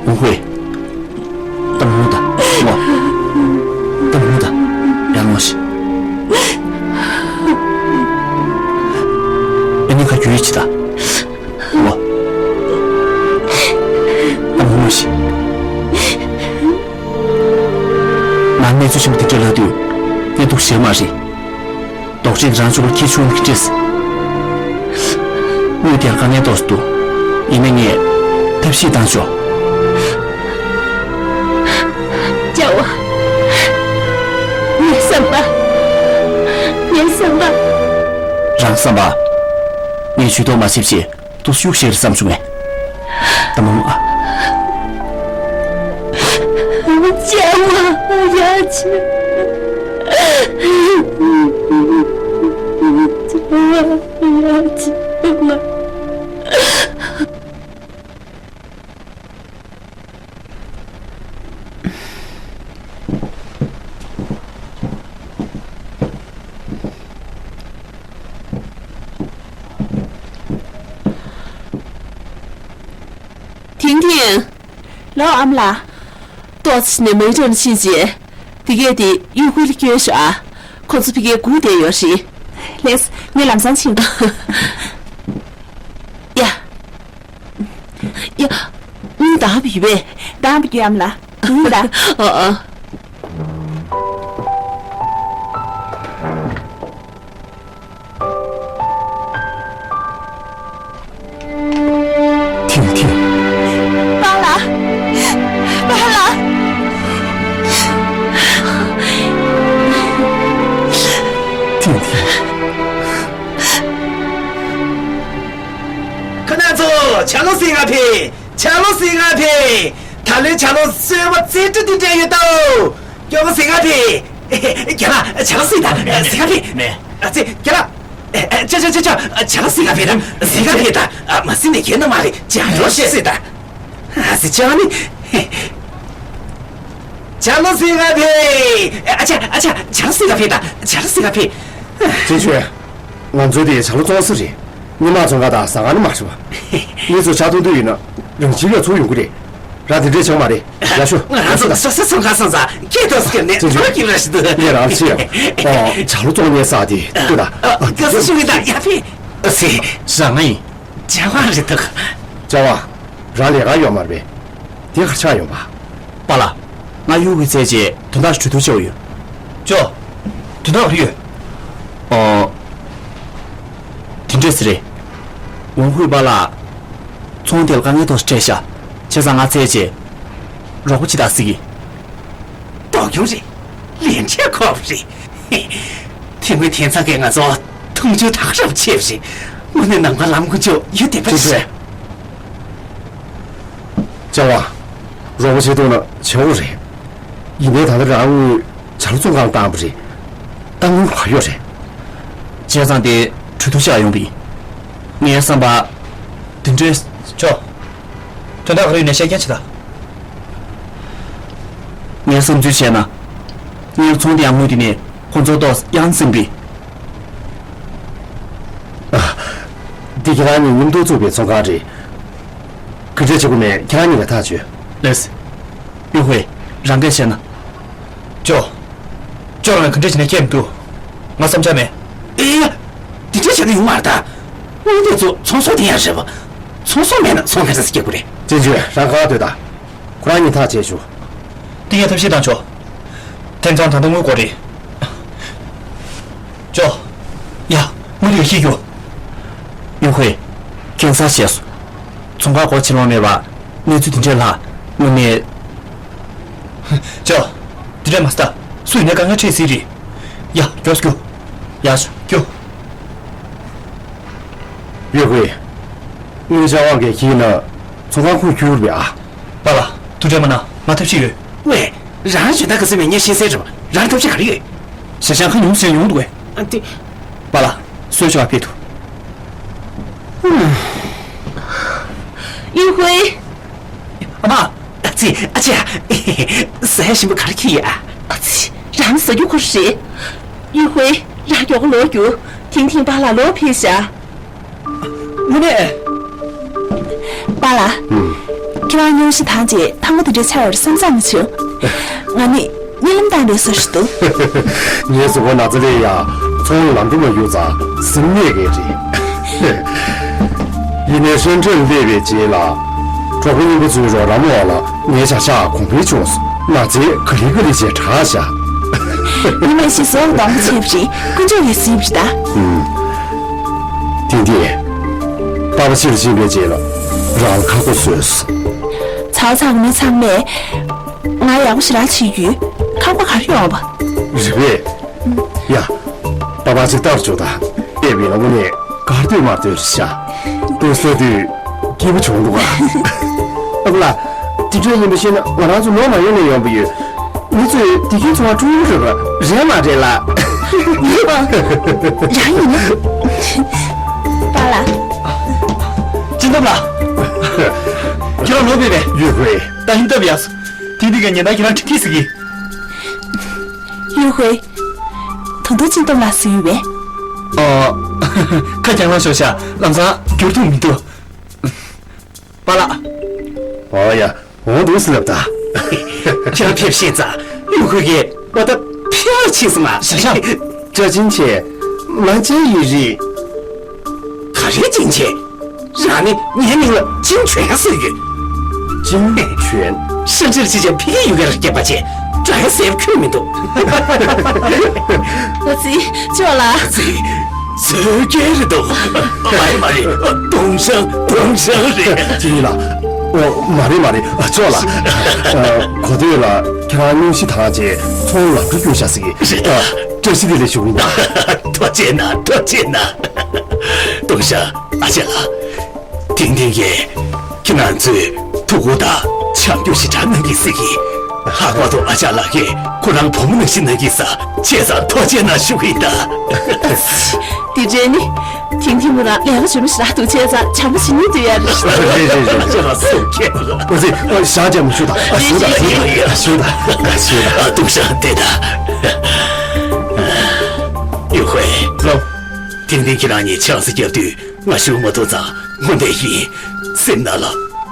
ཝུ་ཧུའེ། ཏམ་ཧུང་དང་ངོ་། ཏམ་ཧུང་དང་ཡང་ངོ་ཤི། ཨ་ནི་ཁ་རྒྱུ་ཡིད་ཆེ་ད། ངོ་། ཏམ་ཧུང་ཤི། ང་གནས་ཚུལ་ཆེན་པོ་དེ་འདྲ་ལྷག་དུས་གནས་ཐུག་ཞེ་མ་རེད། རྡོག་ཁྲེས་རང་ཕྱོགས་ལ་ཁྱེར་ཆུང་གི་ཀྲེས། དངུལ་དེར་དཀའ་ངལ་ཏོག་ཙམ་འདུག་ཡིན་ན་ངས་ཐབས་ཤེས་བཏང་ཆོག་ལྕགས་དབང་། ངའི་བསམ་པ། ངའི་བསམ་པ། རང་བསམ་པ། ངས་ཇུས་གཏོགས་མ་བྱེད་ཅེས་ཏོག་ཙམ་ཤུགས་ཆེར་བསམ་བྱུང་ངས། ད་མ་འོང་ཨ། ལྕགས་དབང་། ཡ་ཆེ། ལྕགས་དབང་། ཡ་ཆེ། ཐིང་ཐིང་། ལོ། ཨ་མ་ལགས། ཏོག་ཙམ་ནས་མང་ཇོ་ལ་ཕྱིན་རྗེས། དེ་གས་དེ་གཡོག་ཁུལ་ལ་སྐྱོན་ཤོག་ཨ། ཁོ་ཚོ་ཕ་གིར་སྒུག་བསྡད་ཡོད་རེད། ལེགས། ངས་ལམ་སང་ཕྱིན། ཡ། ཡ། དངུལ་འདང་བ་ཡོད་པས། འདང་བ་རྒྱུ་ཡམ་ལ། དངུལ་ལ། ཨ་ཨ། ཐིང་ཐིང་། པཱ་ལགས། པཱ་ལགས། ཐིང་ཐིང་། ཁོ་རང་ཚོ་ཆ་ལོ་སྲིད་ང་ཕེ། ཆ་ལོ་སྲིད་ང་ཕེ། ད་ལོའི་ཆ་ལོ་སྲོལ་བ་རྩེ་གྲ་དེ་འདྲ་ཡོད་དོ། སྐྱོ་མོ་སྲིད་ང་ཕེ། རྒན་ལགས། ཆ་ལོ་སྲིད་དང་། སྲིད་ང་ཕེ། མེ། ཨ་ཙི། རྒན་ལགས། ཨ། ཅོ་ཅོ་ཅོ་ཅོ། ཆ་ལོ་སྲིད་ང་ཕེ་དང་། སྲིད་ང་ཕེ་དང་། ཨ། མ་སྲིད་ནས་ཁྱོད་ནི་མ་རེད། ཅ་ལོ་སྲིད་དང་། ཨ་ཙི་ཅོ་ནི། ཆ་ལོ་སྲིད་ང་ཕེ། ཨ་ཅག་ཨ་ཅག་ཆ་ལོ་སྲིད་ང་ཕེ་དང་། ཆ་ལོ་སྲིད་ང་ཕེ། ཅེ་ཆོས། ང་ཚོའི་དེ་ཆ་ལོ་བཙོང་ས་རེད། སྔོན་མ་བཙོང་ཁ་དང་ཟ་ཁ་ནི་མ་རེད་པ། ངེད་ཚོ་ཆ་ཐུང་ཐུང་ཡིན་ན་རང་བཞིན་གྱིས་ཚུར་ཡོང་གི་རེད། ར་དེ་འདྲས་བྱུང་མ་རེད། ཡ་ཤོ། ང་རང་ཚོ་སོ་སོ་ཚོང་ཁང་སོང་ཙང་སྐད་ཐོག་སྐྱེལ་ནས་ཚོ་གི་ར་ཞིག་འདུག་ངས་རང་ཚེ་ཡང་། ཨོ། ཆ་ལོ་བཙོང་ཉེ་ས་དེ་ལྟོས་དང་། ཨ། དགའ་བསུ་ཞུ་གི་དང་། ཡ་ཕེ། ཨ་ཙི། རང་ང་ཡིན། ལྕགས་དབང་རེད་འདུག་ལྕགས་དབང་། རང་ལས་ཀ་ཡོད་མ་རེད་པས། དེ་ག་ཆགས་ཡོང་པ། པཱ་ལགས། ང་གཡོག་གིས་བཙལ་རྗེས་དོན་དག་གྲོས་བསྡུར་བྱས་ཡོད། ཅོ། དོན་དག་ག་རེ་ཡོད། ཨོ། དེ་འདྲས་རེད། ཝང་ཧུའེ་པཱ་ལགས། ཚོང་དེ་ལ་དཀའ་ངལ་ཏོག་ཙམ་འཕྲད་ཤག་བྱས་ཙང་ང་བཙལ་རྗེས། རོགས་པ་ཅིག་གདའ་ཟེར་གི། ཡོང་རེད། ལན་འཕྲད་ཁོ་རེད། དེ་སྔོན་དེང་སང་གི་ང་ཚོ་མཐོང་ཆུང་དག་རབ་ཆེ་བ་རེད། དངོས་གནས་ནམ་མཁའ་ལམ་ཁུ་ཆོ་ཡོད་བསྡད་པ་རེད། ཅེ་ཧྥང་། རོགས་པ་བྱེད་ཐུབ་ན་བྱེད་འོ་རེད། ཡིན་ནའི་ད་ལྟ་རང་ངོས་བྱ་ལོ་བཙོན་ཁང་བཏང་བ་རེད། ད་དངུལ་ག་ཡོད་རེད། བྱས་ཙང་དེ་གྲོས་བསྡུར་བྱ་ཡོང་པ་ཡིན། ངའི་བསམ་པ། དེ་འདྲའི། ཅོ། དོན་དག་ག་རེ་ཡོད་ན་བཤད་རྐྱང་བྱེད་ད། ངའི་བསམ་ཚུལ་བཤད་ན། ངའི་ཚོང་དེ་ཡང་མུ་དེ་ནས་ཁོང་ཚོ་ཏོག་ཡང་སེམས་པའི། ཨ། འདི་ཁྱེད་རང་གཉིས་མཉམ་དུ་བཙུགས་པའི་ཚོང་ཁང་རེད། ག་འདྲ་བྱེད་དགོས་མེད་ཁྱེད་རང་གཉིས་ཀ་ཐག་ཆོད། ལེས། ཡུ་ཧུའེ། རང་སྐད་བཤད་ན། ཅོ། ཅོ་རང་ག་འདྲ་བྱེད་ན་ཁྱད་མི་འདུག་ང་བསམ་འཆར་མེད། ཨེ་ཡ། འདི་འདྲ་བྱེད་ཀྱི་ཡོང་མ་རེད་ད། དངོས་གནས་ཚོ་ཚོང་ཟོག་དེ་ཡང་རེད་པ། ཚོང་ཟོག་མེད་ན་ཚོང་ག་འདྲ་སེ་སྐྱེལ་དགོས་རེད། ཅན་ཅུན་རང་ག་པར་སྡོད་ད། ཁོ་རང་གཉིས་ཐག་བཅད་ཆོག་འདི་ངས་ཐབས་ཤེས་བཏང་ཆོག་དེང་སང་ད་ལྟ་དངུལ་དགོས་རེད། ཅོ། ཡ། དངུལ་དེ་ག་ཤེད་རྒྱུ། ཡུ་ཧུའེ། ཁྱད་མཚར་བཤད་སོང་། ཚོང་ཁང་སྒོ་ཕྱེ་ལོང་མེད་པ། གནས་ཚུལ་དེ་འདྲས་ལྷག་དངོས་གནས། ཅོ། དེ་འདྲས་མ་ཟེར་ད། སུ་ཡིན་ནའི་དཀའ་ངལ་འཕྲད་སྲིད་རེད། ཡ། མགྱོགས་སེ་རྒྱུགས། ཡ། རྒྱུགས། ཡུ་ཧུའེ། དངུལ་ཆ་བག་གས་ཁྱི་ན། ཚོང་ཁང་ཁུངས་འཁྱོལ་རེད་ཨ། པཱ་ལགས། ཐུགས་ཁྲལ་མ་གནང་། ང་ཐབས་ཤེས་ཡོད། ཝེ། རང་ཞུ་ད་ག་ཟེར་མེད་ངས་ཤེས་གསལ་རེད་པ། རང་ཐབས་ཤེས་ག་རེ་ཡོད། ཞེ་ཞང་ཁ་ཉུང་ཟེར་ཡོང་འདུག་གས། ཨ་ཏི། པཱ་ལགས། གསོལ་ཆོག་ཨ་ཕེབས་ཐུབ། ཡུ་ཧུའེ། ཨ་མ། ཨ་ཙི། ཨ་ཅེ། ཟ་ཡ་ཞིམ་པོ་ག་རེ་ཁྱེར་ཡོད་ཨ། ཨ་ཙི། རང་ཟ་རྒྱུ་ཁོ་རེད། ཡུ་ཧུའེ། རང་མགྱོགས་པོ་ལོག་རྒྱུགས། ཐིང་ཐིང་པཱ་ལགས་ལོག་ཕེབས་ཤག་དངོས་གནས། པཱ་ལགས། ཨུམ། ཁྱེད་རང་སྙུང་གཞི་དང་བཅས་ཐང་པོ་དེ་འདྲའི་ཆར་བར་བསམ་བསམ་མི་བྱུང་། ང་ནི་རྨི་ལམ་བཏང་བའི་བཟོ་ཞིག་འདུག་ངའི་གཟུགས་པོ་ན་ཚ་སླེབས་ཡ། ཚོང་ལམ་འགྲོ་མ་ཡོང་ཙང་སེམས་ནད་ཀྱི་རེད། ཡིན་ནའི་ཧྲེན་ཀྲེན་སླེབས་པའི་རྗེས་ལ། གྲོགས་པོ་རྙིང་པ་ཚོའི་རོགས་རམ་འོག་ལ་ངའི་བྱ་གཞག་གོང་འཕེལ་བྱུང་སོང་། ན་ཚའི་ག་ལེ་ག་ལེ་བྱས་དྲག་ཤག་ཉི་མ་བཞི་ཟོག་སྡོང་པོ་བྱས་པ་རེད། དཀོན་མཆོག་གིས་གཟིགས་པ་རེད་ད། ཨུམ། དེ་འདི། པ་ཕ་ཕྱིར་ཕྱིན་པའི་རྗེས་ལ། རང་ཁག་པོ་བཟོས་སོང་། ཚའོ་ཚང་མི་ཚང་མས། ང་ཡག་པོ་ཞེ་དྲག་བྱེད་རྒྱུའི་ཁག་པོ་ག་རེ་ཡོད་པ། རེད་པས། ཡ། པ་ཕ་ཅིག་ལྟར་བྱུང་ད། ཨེ་བི་ལ་དངོས་གནས་གར་སྟོད་མར་སྟོད་རེད་ཤག་ལྟོས་ས་དུས་སྐྱིད་པོ་བྱུང་འདུག་ཨ། ཨ་ཁུ་ལགས། དེ་འདྲ་ཡིན་པ་ཤེས་ན་ང་རང་ཚོ་ལོ་མ་ཡོང་ནས་ཡོང་པ་ཡོད། མི་ཚོས་དེ་གའི་ཚོང་བ་ཀྲུང་རེད་པ་རེད་མ་རེད་ལ། ཡིན་པ། རང་ཡིན་ན། པཱ་ལགས། སྤྱི་འདོམས་ལགས། ཁྱེད་རང་ལོག་པས་པས། ཡོད་དགོས། ད་ཡིན་སྟབས་ཡག་སོ། དེ་འདི་ག་ཉེན་བརྡ་ཁྱེད་རང་འཕྲིན་ཐིག་ཟིག་གིས། ཡུ་ཧུའེ། ད་དུང་སྤྱི་འདོམས་ལགས་སུ་ཡོད་པས། ཨོ། ཁ་རྐྱང་ལང་ཤོག་ཤག་ལམ་སང་འགྱུར་ཐུབ་མི་འདུག་པཱ་ལགས། ཨོ་ཡ། འོང་འདུག་ཟེར་ལབ་ད། ཁྱེད་རང་ཕེབས་ཤེས་ཙང་ཡུ་ཧུའེ་གིས་ང་ད་ཕེབས་ཕྱིན་སོང་ང་། ཞེ་ཞང་། ཅོ་ཅིན་ཆེ། མ་ཅན་ཡི་རི། ག་རེ་ཅིན་ཆེ། རང་ནི་ངའི་མིང་ལ་ཅིན་ཆོན་ཟེར་གྱི། ཅིན་ཆོན། ཧྲེན་ཅིན་ཅི་ཅན་ཕི་གི་ཡུ་གེ་ར་སྐྱེས་པ་ཅན། དྲ་ཡ་སེབ་ཁྱོད་མི་འདུག་ཨ་ཙི། ཅོ་ལགས། ཨ་ཙི། ཟོལ་རྒྱལ་རེད་འདུག་མ་རེད་མ་རེད། ཏུང་ཧྲང་ཏུང་ཧྲང་རེད། ཅིན་ཡི་ལགས། ཨོ་མ་རེད་མ་རེད། ཨ་ཅོ་ལགས། ཨ་གོ་ཐོས་ལ་ཁྱེད་རང་སྙུང་གཞི་དང་བཅས་ཚོང་ལམ་འགྲོ་རྒྱུགས་ཤག་ཟེར་གྱི། རེད་ད། ཨ་བཀྲ་ཤིས་བདེ་ལེགས་ཞུ་གི་ཡིན་ད། ཐུགས་རྗེ་གནང་ཐུགས་རྗེ་གནང་། ཏུང་ཧྲང་ཨ་ཅག་ལགས། ཐིང་ཐིང་གིས་ཁྱེད་རང་ཚོས་ཐུགས་ཁུར་དང་བྱམས་སྐྱོང་ཞེ་དྲག་གནང་གི་ཟེར་གྱི། ལྷག་པར་དུ་ཨ་ཅག་ལགས་ཀྱིས་ཁོ་རང་བུ་མོ་ནང་བཞིན་གནང་གི་ས་བྱས་ཙང་ཐུགས་རྗེ་གནང་ཞུ་གི་ཡིན་ད། དེ་འདྲ་ནི། ཐིང་ཐིང་མོ་རང་ལས་ཀ་བྱེད་མི་ཞེ་དྲག་འདུག་བྱས་ཙང་བྱམས་པོ་བྱེད་སྙིང་འདོད་ཡ་རེད། རེད་རེད་རེད། ཨ་ཅག་ལགས་སུ་ཁྱེད་ལ། ཨ་ཙི། ཨ་ཞག་ཅིག་མ་ཞུ་ད། ཨ་ཞུ་ད་ཞུ་ད་ཞུ་ད་ཞུ་ད། ཨ་ཏུང་ཧྲང་བལྟས་ད། ཡུ་ཧུའེ། ལགས། ཐིང་ཐིང་ཁྱེད་རང་གཉིས་ཆང་ས་བརྒྱབ་དུས་ང་ཞུ་མ་ཐུབ་ཙང་དངོས་གནས་ཡིན། སེམས་ནང་ལ་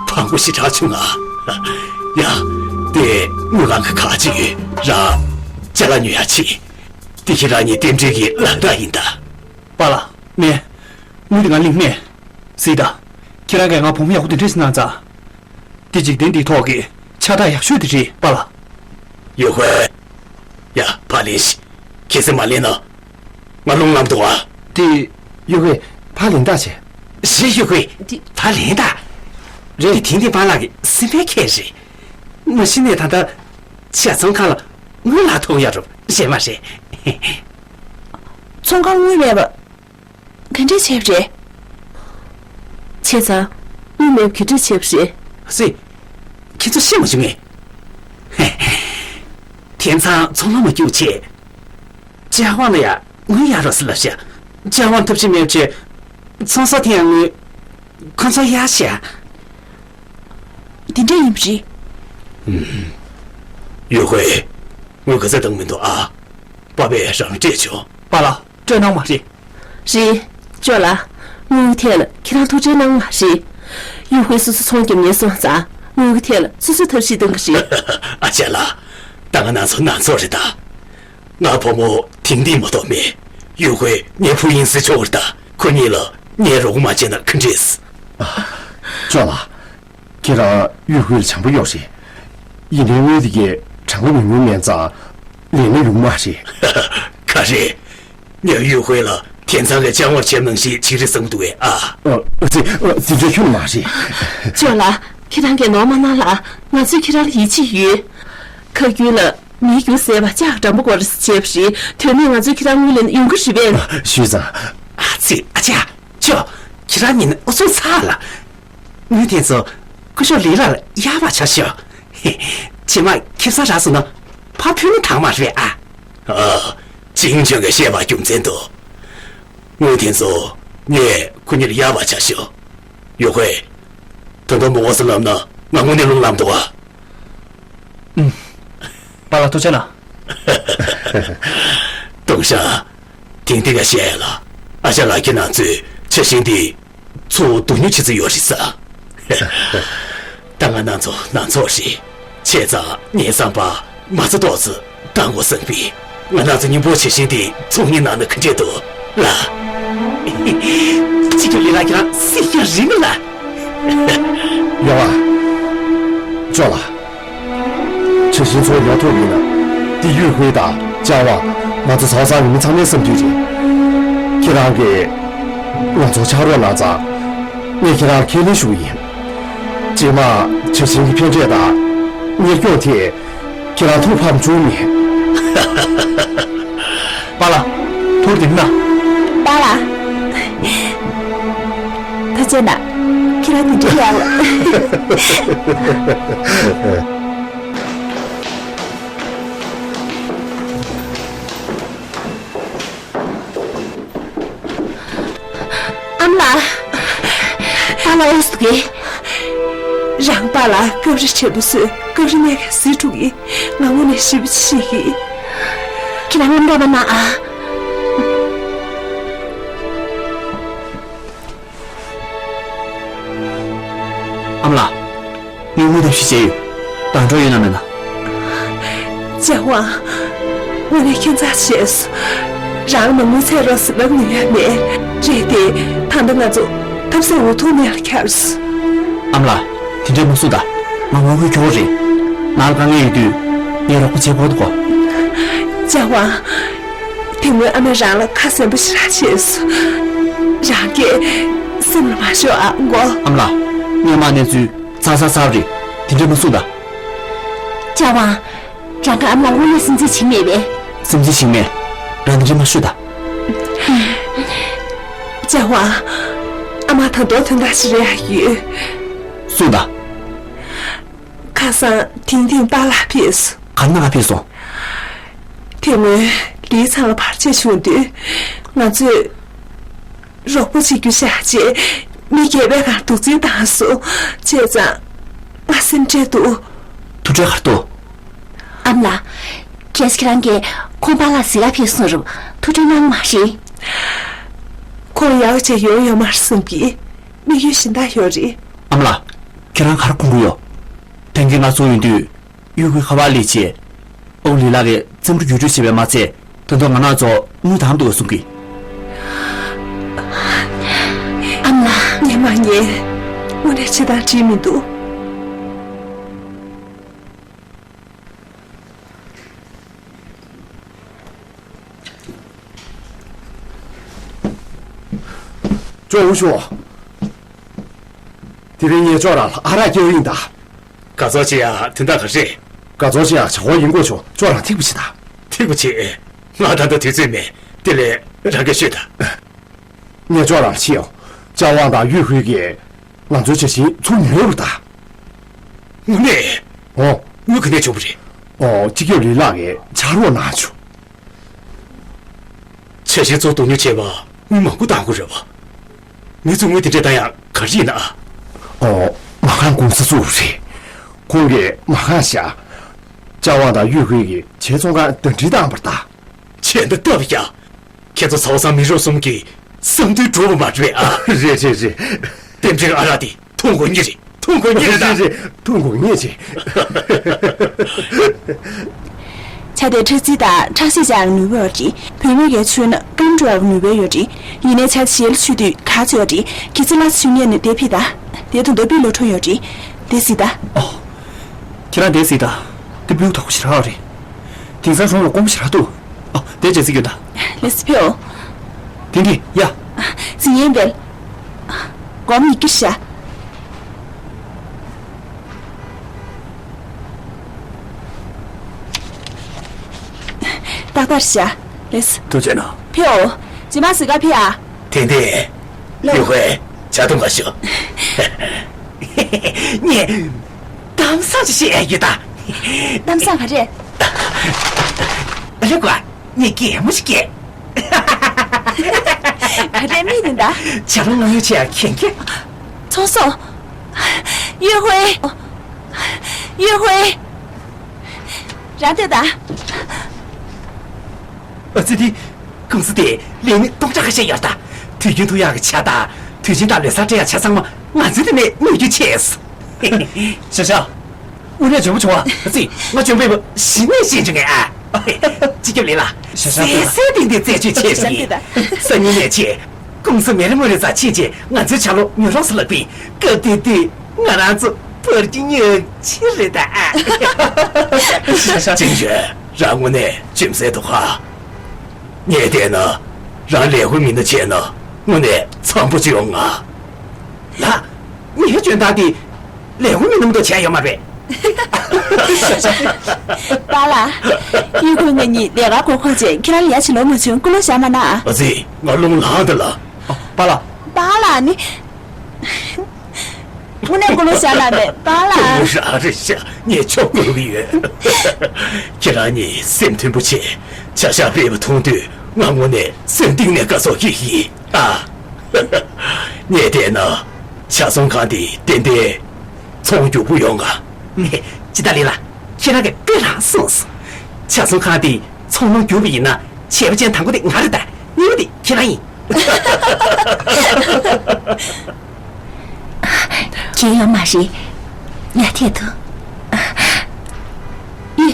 ཕངས་པོ་ཞེ་དྲག་བྱུང་ང་། ཡ། དེ་དངུལ་ཁང་གི་ཁག་ཅིག་ཡོད། རང་ཅ་ལག་ཉོ་ཡ་ཕྱིན། དེ་ཁྱེད་རང་གཉིས་རྟེན་འབྲེལ་གྱི་ལག་རྟགས་ཡིན་ད། པཱ་ལགས། མེད། དངུལ་དེ་ང་གླིང་མེད། གཟིགས་དང་། ཁྱེད་རང་གིས་ང་བུ་མོ་ཡག་པོ་དེ་འདྲས་ཞིག་གནང་ཙང་། འདི་འཇིག་རྟེན་འདིའི་ཐོག་གི་ཕྱག་རྟགས་ཡག་ཤོས་དེ་རེད་པཱ་ལགས། ཡུ་ཧུའེ། ཡ་ཕར་ལེན་ཤིག་ཁྱེད་ཚོས་མ་ལེན་ན། ང་རླུང་ལངས་འདུག་ཨ། དེ། ཡུ་ཧུའེ། ཕར་ལེན་ད་བྱས། རེད་ཡུ་ཧུའེ། འདི། ཕར་ལེན་ད། རེད། འདི་ཐིང་ཐིང་པཱ་ལགས་ཀྱི་སེམས་པའི་ཁྱད་རེད། མ་གཞི་ནས་ད་ལྟ་ཇ་ཚོང་ཁང་ལ་ དངུལ་ལ་ཐུག་ཡོད་རུང་ཤེས་མ་རེད། ཚོང་ཁང་དངུལ་མེད་པ། ག་འདྲས་བྱས་པ་རེད། བྱས་ཙང་། དངུལ་མེད་པ་ག་འདྲས་བྱས་པ་རེད། སུས། ཁྱེད་ཚོ་ཤེས་མ་བྱུང་ངས། དེང་སང་ཚོང་ལམ་མ་རྒྱུག་ཆེད། ལྕགས་དབང་ལ་ཡ་དངུལ་གཡར་རོགས་ཟེར་ལབ་ཤག་ལྕགས་དབང་ཐབས་ཤེས་མེད་ཆེད། ཚོང་ས་དེ་ཡང་དངུལ། ཁོ་ཚོ་གཡར་ཤག་དེ་འདྲས་ཡིན་པ་རེད། ཡུས་ཧུའེ། དངུལ་ག་ཚད་བཏང་མི་འདུག་ཨ། པ་ཕས་རང་སྤྲད་ཆོག་པ་ལགས། སྤྲོད་གནང་མ་རེད། རེད། ཅོ་ལགས། དངུལ་ཐད་ལ་ཁྱེད་རང་ཐུགས་ཁྲལ་གནང་མ་རེད། ཡུས་ཧུའེ་སོ་སོ་ཚོང་རྒྱབ་ཉེན་སོང་ཙང་དངུལ་གྱི་ཐད་ལ་སོ་སོས་ཐབས་ཤེས་གཏོང་གི་རེད། ཨ་ཅག་ལགས། ད་ང་ནང་ཚོ་ནང་ཚོགས་རེད་ད། ང་བུ་མོ་ཐིང་ཐིང་མ་གཏོགས་མེད། ཡུས་ཧུའེ་ངའི་བུ་ཡིན་ཟེར་ཆོག་གི་རེད་ད། ཁོ་གཉིས་ལ་ངས་རོགས་པ་མ་བྱས་ན་ག་འདྲས། ཅོ་ལགས། ཁྱེད་རང་ཡུས་ཧུའེ་ལ་བྱམས་པོ་ཡོད་རེད། ཡིན་ནའི་དངུལ་དེ་གའི་གྲངས་ཀ་ཉུང་ཉུང་མིན་ཙང་ལེན་ན་ཡོང་མ་རེད། ག་རེ། ངས་ཡུས་ཧུའེ་ལ་དེང་སང་གི་ལྕགས་དབང་བྱེད་ནང་བཞིན་བྱེད་རེད་བསམ་གྱི་འདུག་གས་ཨ། ཨ། ཨ་ཙི། ཨ། དེ་འདྲ་ཁྱོན་མ་རེད། ཅོ་ལགས། ཁྱེད་རང་གིས་ནོར་མ་གནང་ལགས། ང་ཚོས་ཁྱེད་རང་ལ་ཡིད་ཆེས་ཡོད། ཁ་རྒྱུན་ལ་མིའི་རྒྱུ་ཟས་པ་ལྕགས་འགྲམ་པ་སྐོར་བྱས་པ་རེད། དོན་མེད་ང་ཚོས་ཁྱེད་རང་དངུལ་ལེན་ཡོང་གི་རེད་པས། ཞུས་ཙང་། ཨ་ཙི། ཨ་ཅག་ཅོ། ཁྱེད་རང་གཉིས་ནི་ཨུ་ཚུགས་ཚ་ལ། དངུལ་དེ་ཚོ་སྐུ་ཞབས་ལི་ལགས་ལ་གཡར་བར་བྱ་ཤོག་རྗེས་མ་ཁེ་བཟང་རག་སོང་ན་ཕར་ཕུལ་ན་དྲག་མ་རེད་ཨ། ཨ། ཅིང་ཅོན་གྱིས་བཤད་པ་རྒྱུ་མཚན་འདུག་དངུལ་དེ་ཚོ་ངས་ཁོ་གཉིས་ལ་གཡར་བར་བྱ་ཤོག་ཡུས་ཧུའེ། ད་དུང་མི་དགོས་ཟེར་ལབ་ན་ང་དངོས་གནས་རླུང་ལངས་འདུག་ཨ། ཨུམ། པཱ་ལགས་ཐུགས་རྗེ་གནང་། ཏུང་ཞའོ། ཐིང་ཐིང་ག་བཤད་ཡ་ལ། ཨ་ཅག་ལགས་ཁྱེད་རང་ཚོའི་ཆ་ཤས་འདི་ཚོ་བསྡུ་ཉོ་བྱེད་རྩིས་ཡོད་རེད་ཟེར། ད་ང་རང་ཚོ་ནང་ཚོགས་རེད། བྱས་ཙང་ངའི་བསམ་པར་མ་རྩ་ཏོག་ཙམ་བཏང་དགོས་བསམ་པས། ང་རང་ཚོ་མཉམ་པོ་ཆ་ཤས་འདི་ཚོང་གཉེར་གནང་ན་ག་འདྲས་འདུག་ལགས། སྤྱི་ཁྱབ་ལི་ལགས་ཁྱེད་རང་སྲིད་ཀྱང་རིང་ལ། ཡོང་ཨ། ཅོ་ལགས། ཆ་ཤས་ཚོ་ཡོང་ཐུབ་ཡིན་ན། འདི་ཡུས་ཧུའེ་དང་ལྕགས་དབང་། ང་ཚོ་ཚང་ཚང་ཡིན་མིན་ཚང་མའི་བསམ་ཚུལ་རེད། ཁྱེད་རང་གིས་ང་ཚོ་ཕྱག་རོགས་གནང་ཙང་། ངས་ཁྱེད་རང་ལ་ཁས་ལེན་ཞུ་གི་ཡིན། རྗེས་མ་ཆ་ཤས་ཀྱི་ཕན་འབྲས་དང་གཉེར་སྐྱོང་ཐད། ཁྱེད་རང་ཐུགས་ཕམ་བྱུང་མེད། པཱ་ལགས། ཐུགས་རྗེ་གནང་། པཱ་ལགས། ད་བྱས་ན། ཁྱེད་རང་དེ་འདྲའི་ཡག་ལ། ཨ་མ་ལགས། པཱ་ལགས་འོ་སུ་གེ། རང་པཱ་ལགས་སྐབས་རེ་བྲེལ་པོ་བཟོས། སྐབས་རེ་གནད་འགག་གཟིགས་འགྲོ་གི། ང་དངོས་གནས་ཞེ་པོ་ཅིག་ཤེས་ཀྱི། ཁྱེད་རང་ངམ་འདྲ་བ་ན་ཨ། ཨ་མ་ལགས། ངས་དངུལ་ཐབས་ཤེས་བྱས་ཡོད། ད་འགྲོ་ཡོད་ན་མེད་ན། ལྕགས་དབང་། དངོས་གནས་ཁྱད་མཚར་ཆེ་སོང་། རང་ལ་མ་དངུལ་ཚད་རོགས་ཟེར་ལབ་ནི་ཡོད་མེད། རེད་དེ། ད་ལྟ་ང་ཚོ་ཐབས་ཟད་འུ་ཐུག་ནས་ལ་འཁྱར་སོང་། ཨ་མ་ལགས། དེ་འདྲས་མ་གསུངས་ད། ང་ངོ་རྒོལ་ཁྱོ་བོ་རེད། ང་ལ་དཀའ་ངལ་ཡོད་དུས། ངས་རོགས་པ་བྱེད་དགོས་འདུག་གོ། ལྕགས་དབང་། དེ་སྔོན་ཨ་མས་རང་ལ་ཁ་ཟན་པོ་ཞེ་དྲག་བྱས་སོང་། རང་གིས་སེམས་ལ་མ་ཤོར་ཨ་མགོ། ཨ་མ་ལགས། སྔོན་མ་གནས་ཚུལ་ཚར་ཚར་ཚར་རེད། དེ་འདྲས་མ་གསུངས་ད། ལྕགས་དབང་། རང་གི་ཨ་མ་ལགས་དངོས་གནས་སེམས་ཚེགས་བྱེད་མེད་པས། སེམས་ཚེགས་བྱེད་མེད། རང་དེ་འདྲས་མ་ཤོད་ད། ལྕགས་དབང་། ཨ་མ་ད་དུང་དོན་དག་ཞིག་རེད་ཡ་ཡོད། གསུངས་ད། ཁ་སང་དིང་དིང་པཱ་ལགས་ཕེབས་སོང་། ག་རེ་གནང་ག་ཕེབས་སོང་། དེ་སྔོན་ལི་ཚང་ལ་བར་ཆད་བྱུང་དུས། ང་ཚོས་རོགས་པ་བྱེད་རྒྱུ་བཞག་རྗེས་མི་སྒེར་པའི་སྒང་དུག་རྫིས་བཏང་སོང་། བྱས་ཙང་ང་སེམས་ཁྲལ་འདུག་ཐུགས་ཁྲལ་ག་རེ་འདུག་ཨ་མ་ལགས། ཁྱེད་ཁྱེད་རང་གིས་ཁོང་པཱ་ལགས་གཟིགས་ག་ཕེབས་སོང་རུང་ཐུགས་ཁྲལ་གནང་མ་རེད། ཁོང་ཡག་བྱས་ཡོང་ཡོད་མ་རེད་བསམ་གི། དམིགས་ཡུལ་གཞན་དག་ཡོད་རེད། ཨ་མ་ལགས། ཁྱེད་རང་ག་རེ་དགོངས་ཀྱི་ཡོད། ཐེངས་འདིའི་ང་ཚོ་ཡོང་དུས། གཡུ་གི་ཁ་པར་སླེབས་རྗེས། ཨོ་ལི་ལགས་ཀྱིས་བརྩམས་ཆོས་བརྒྱུད་སྤྲོད་བྱས་པས་མ་ཚད། ད་དུང་ང་རང་ཚོ་དངུལ་དང་འདུག་གསུང་གི། ཨ་མ་ལགས། ངས་མ་ཉན། དངོས་གནས་བྱེད་སྟངས་འགྲིག་མི་འདུག་ཅོ་འུ་ཤོག་དེ་རིང་ངས་ཅོ་རང་ལ་ཨ་རག་སྐྱེལ་ཡིན་ད། ག་ཚོད་ཅིག་ཡ། དོན་དག་ག་རེ། དགའ་ཚོར་ཆེ་ཡང་བྱ་བ་ཡིན་དགོས་བྱུང་། ཁྱོད་རང་ཐིག་པ་བྱེད་དང་། ཐིག་པ་བྱེད། ང་ད་ལྟ་དུས་ཚོད་མེད། དེ་ལས་རང་གིས་ཤོད་དང་། ངས་ཁྱོད་རང་ཤེས་ཡོང་། ཅཱ་ཝང་དང་ཡུས་ཧུའེ་གིས་ང་ཚོའི་བྱ་བཞིན་ཚུར་ཉོས་པར་གདའ། དངོས་གནས། ཨོ། དངུལ་ག་ནས་བྱུང་བ་རེད། ཨོ། སྤྱི་ཁྱབ་ལི་ལགས་ཀྱིས་ཕྱག་རོགས་གནང་བྱུང་། བྱ་བཞིན་ཚུར་བསྡུ་ཉོ་བྱས་པ་དངུལ་མང་པོ་གཏང་དགོས་རེད་བ། ངས་ཚོ་དངུལ་དེ་འདྲས་གཏང་ཡག་ག་རེ་ཡིན་ན། ཨོ། མ་ཁང་ཀུང་སི་བཙུགས་རེད། ཁོང་གིས་མ་ཁང་བཞག་ཅཱ་ཝང་དང་ཡུས་ཧུའེ་གིས་བྱའི་ཚོང་ཁང་ཟླ་སྒྲིལ་བཏང་བར་གདའ། བྱས་ན་སྟབས་ཡག་ཁྱེད་ཚོ་ཚ་བ་ཚང་མི་རབས་གསུམ་གྱི་བསམ་འདུན་འགྲུབ་པ་མ་རེད་པས་ཨ། རེད་རེད་རེད། རྟེན་འབྲེལ་ཨ་རག་དེ་འཐུང་དགོས་ངེས་རེད། འཐུང་དགོས་ངེས་རེད་ད། རེད་རེད། འཐུང་དགོས་ངེས་རེད། བྱ་དེ་ཁྲག་རྩི་དང་ཁྲག་ཤེད་ཅན་ནུས་པ་ཡོད་རེད། བུད་མེད་ཀྱིས་མཆོད་ན་སྐམ་འགྲོ་བའི་ནུས་པ་ཡོད་རེད། ཡིན་ནའི་བྱ་ཞལ་མཆོད་དུས་ག་ཚོད་ཡོད་རེད། གལ་སྲིད་ལ་མཆོད་ཉན་ནས་དེ་ཕི་ད། དེ་དུ་འདོད་པའི་ལོ་ཁྲོ་ཡོད་རེད། དེ་སྲིད་ད། ཨོ། ཁྱེད་རང་དེ་སྲིད་ད། དེ་བློ་ཐག་པོ་ཞེ་དྲག་རེད། དེང་སང་གཞུང་ལ་དཀོན་པོ་ཞེ་དྲག་འདུག་ཨ། དེ་རྗེས་ཚིག་ཡོད་ད། ལེ་སི་ཕེའོ། དེ་འདི་ཡ། ཟི་ཡན་བེལ། སྒོམ་ཡི་གེར་བྱ། ཏག་ཏག་བྱ། ལེ་སི། ཐུགས་རྗེ་གནང་། ཕེའོ། ཇི་མ་ཟི་ག་ཕེ་ཨ། དེ་འདི། ལོ། ཡུ་ཧུའེ། ཇ་འཐུང་ག་ཤོག་ངས་གཏམ་བཟང་ཅིག་བཤད་ཡ་ཡོད་ད། གཏམ་བཟང་ག་རེ། ཨ་ལེ་ཀོ། ངས་གད་མོ་ཞིག་བགད། ག་རེ་མི་དེ་འདྲ། ཇ་ལོ་ང་ཡོད་ཆེ་ཡ་ཁེན་ཁེ། ཚོང་ཟོག་ཡུ་ཧུའེ། ཡུ་ཧུའེ། རང་ལྟོས་དང་། ཨ་ཙི་དེ། ཀུང་སི་དེ་ལས་མི་སྟོང་ཕྲག་ཁ་ཤས་ཡོད་ད། དུས་རྒྱུན་ཐུག་ཡག་གི་ཇ་དང་། དུས་ཆེན་དང་ལོ་གསར་སྤྲད་ཡག་ཇ་ཚང་མ་ང་ཚོའི་དེ་ནས་ཉོ་རྒྱུ་བྱས། ཤ་ཤ། དངོས་གནས་འཇོན་པོ་བྱུང་བ། ཨ་ཙི། ང་འཇོན་པོ་ཡིན་པ་གཞི་ནས་ཤེས་བྱུང་ངས་ཨ། སྤྱི་ཁྱབ་ལི་ལགས། ཤ་ཤ། གསལ་གསལ་ཏིང་ཏིང་རྩད་གཅོད་བྱས་ཤག་ཡིན། སང་ཉིན་ནས་བྱས། ཀུང་སི་མི་རེ་ངོ་རེ་ཙམ་ཕྱིན་རྗེས་ང་ཚོའི་ཇ་ལོ་ཉོ་རོགས་སུ་ལབ་པས། སྐབས་དེ་དུས་ང་རང་ཚོ་བར་གྱི་ཉོ་ཆེ་རེད་ད་ཨ། ཅིང་ཞོན། རང་དངོས་གནས་ཅུང་ཟད་འདུག་ཧ། ངས་བལྟས་ན། རང་ལས་ཁུངས་མི་སྣ་བྱས་ན་དངོས་གནས་འཚམ་པོ་ཅིག་ཡོང་ང་། ལགས། ངའི་འཇོན་ཐང་དེ་ལས་ཁུངས་མི་སྣ་མ་གཏོགས་བྱས་ཡོད་མ་རེད། པཱ་ལགས། ཡུལ་ཁོ་ང་གཉིས་ལས་ཀ་གོ་ཁོ་བྱས་ཁྱེད་རང་ལ་ཡ་ཕྱི་ལོག་མ་བྱུང་སྐུ་ལོ་བཞག་མ་གནང་ཨ། ཨ་ཙི། ང་རླུང་ལངས་དེ་ལ། པཱ་ལགས། པཱ་ལགས་ནི། དངོས་གནས་སྐུ་ལོ་བཞག་ན་མེད་པཱ་ལགས། རང་རེད་ཤག་ངས་ཆོག་དགོས་ཀྱི་ཡོད། ཁྱེད་རང་གཉིས་སེམས་མཐུན་པོ་བྱས་ཇ་ཤ་སྤེལ་བ་མཐོང་དུས་ང་དངོས་གནས་སེམས་གཏིང་ནས་དགའ་ཚོར་སྐྱེས་ཡིན་ཨ། ངས་བལྟས་ན་ཇ་ཚོང་ཁང་འདི་ཏན་ཏན་ཚོང་མགྱོགས་པོ་ཡོང་ང་། ཅི་ལྟར་ལི་ལ། ཁྱེད་རང་གིས་དཔེ་རང་གསུངས་སོང་། ཇ་ཚོང་ཁང་འདི་ཚོང་ལམ་བསྒྱུར་བ་ཡིན་ན་བྱས་པ་ཅན་དང་པོ་དེ་ང་རེད་ད། གཉིས་པ་དེ་ཁྱེད་རང་ཡིན། གལ་ཡོད་མ་རེད། ཡ་ཐད་དུ། ཡུ།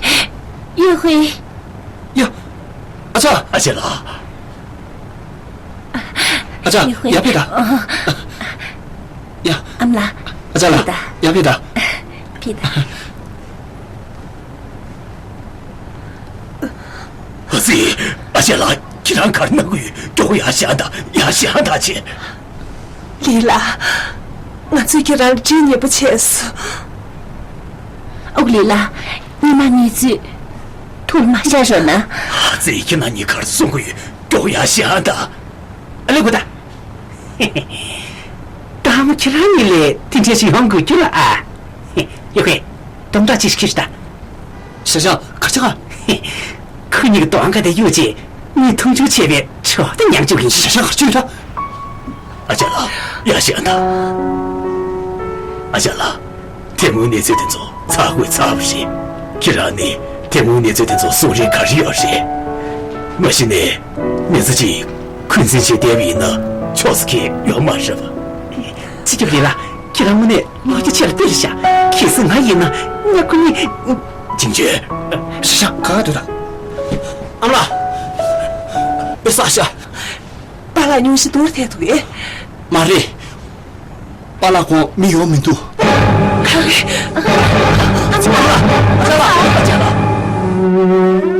ཡུ་ཧུའེ། ཡ། ཨ་ཅག་ཨ་ཅག་ལགས། ཨ་ཅག་ཡུ་ཧུའེ། ཡར་ཕེབས་དང་། ཡ། ཨ་མ་ལགས། ཨ་ཅག་ལགས། ཕེབས་དང་། ཡར་ཕེབས་དང་། ཕེབས་དང་། ཨ་ཙི། ཨ་ཅག་ལགས། ཁྱེད་རང་ག་རེ་གནང་གི་ཡོད། མགྱོགས་པོ་ཡར་བཞེངས་དང་། ཡར་བཞེངས་དང་བྱས། ལི་ལགས། ང་ཚོས་ཁྱེད་རང་ལ་འདྲི་མཉེས་པོ་བྱས་སོང་། ཨོ་ལི་ལགས། ཉི་མ་གཉིས་ཚོད་ཐུགས་མ་བཞག་རོགས་གནང་། ཨ་ཙི། ཁྱེད་རྣམ་གཉིས་ག་རེ་གསུང་གི་ཡོད། མགྱོགས་པོ་ཡར་བཞེངས་དང་། ཨ་ལེ་གོ་ད། ལྟད་མོ་ཁྱེད་རང་གཉིས་ལས་དེ་འདྲ་ཞིག་ཡོང་དགོས་རྒྱུ་ལ་ཨ། ཡོ་ཧེ། དོམ་དྲག་ཅིག་ཁྱེར་ཤོག་ད། ཤ་ཤ་གར་ཆག་ཁོ་གཉིས་ཀྱི་གདོང་ཁ་དེ་གཡུག་རྗེས་ངས་མཐོང་ཆུང་བྱས་པའི་གྲོགས་དེ་མྱངས་བཅུག་ཡིན། ཤ་ཤ་གར་ཆུ་ད། ཨ་ཅག་ལགས། ཡར་བཞེངས་དང་། ཨ་ཅག་ལགས། དེ་སྔོན་གནས་ཚུལ་དེ་ཚོ་ཚར་དགོས་ཚར་བ་རེད། ཁྱེད་རང་ནི་དེ་སྔོན་གནས་ཚུལ་དེ་ཚོ་གསུང་རིན་ག་རེ་ཡོད་རེད། མ་གཞི་ནས་མི་ཚེ་གཅིག་འཁོན་འཛིན་བྱས་བསྡད་པ་ཡིན་ན་ཆོག་ས་གང་ཡོད་མ་རེད་པ། སྤྱི་ཁྱབ་ལི་ལགས། ཁྱེད་རང་དངོས་གནས་ལོ་རྒྱུས་ཆེ་ལ་ལྟོས་རེད་ཤག་གལ་སྲིད་ང་ཡིན་ན་ང་ཁོ་ནི། ཅིང་ཅོན། ཤ་ཤ་ག་ག་སྡོད་དང་། ཨ་མ་ལགས། ཨེ་ས་ཤ། པཱ་ལགས་སྙུང་གཞི་སྡུག་རུ་ཐལ་འདུག་གས། མ་རེད། པཱ་ལགས་ཁོང་མི་ཡོང་མི་འདུག་ག་རེ། ཨ་ཙི། པཱ་ལགས། པཱ་ལགས། པཱ་ལགས།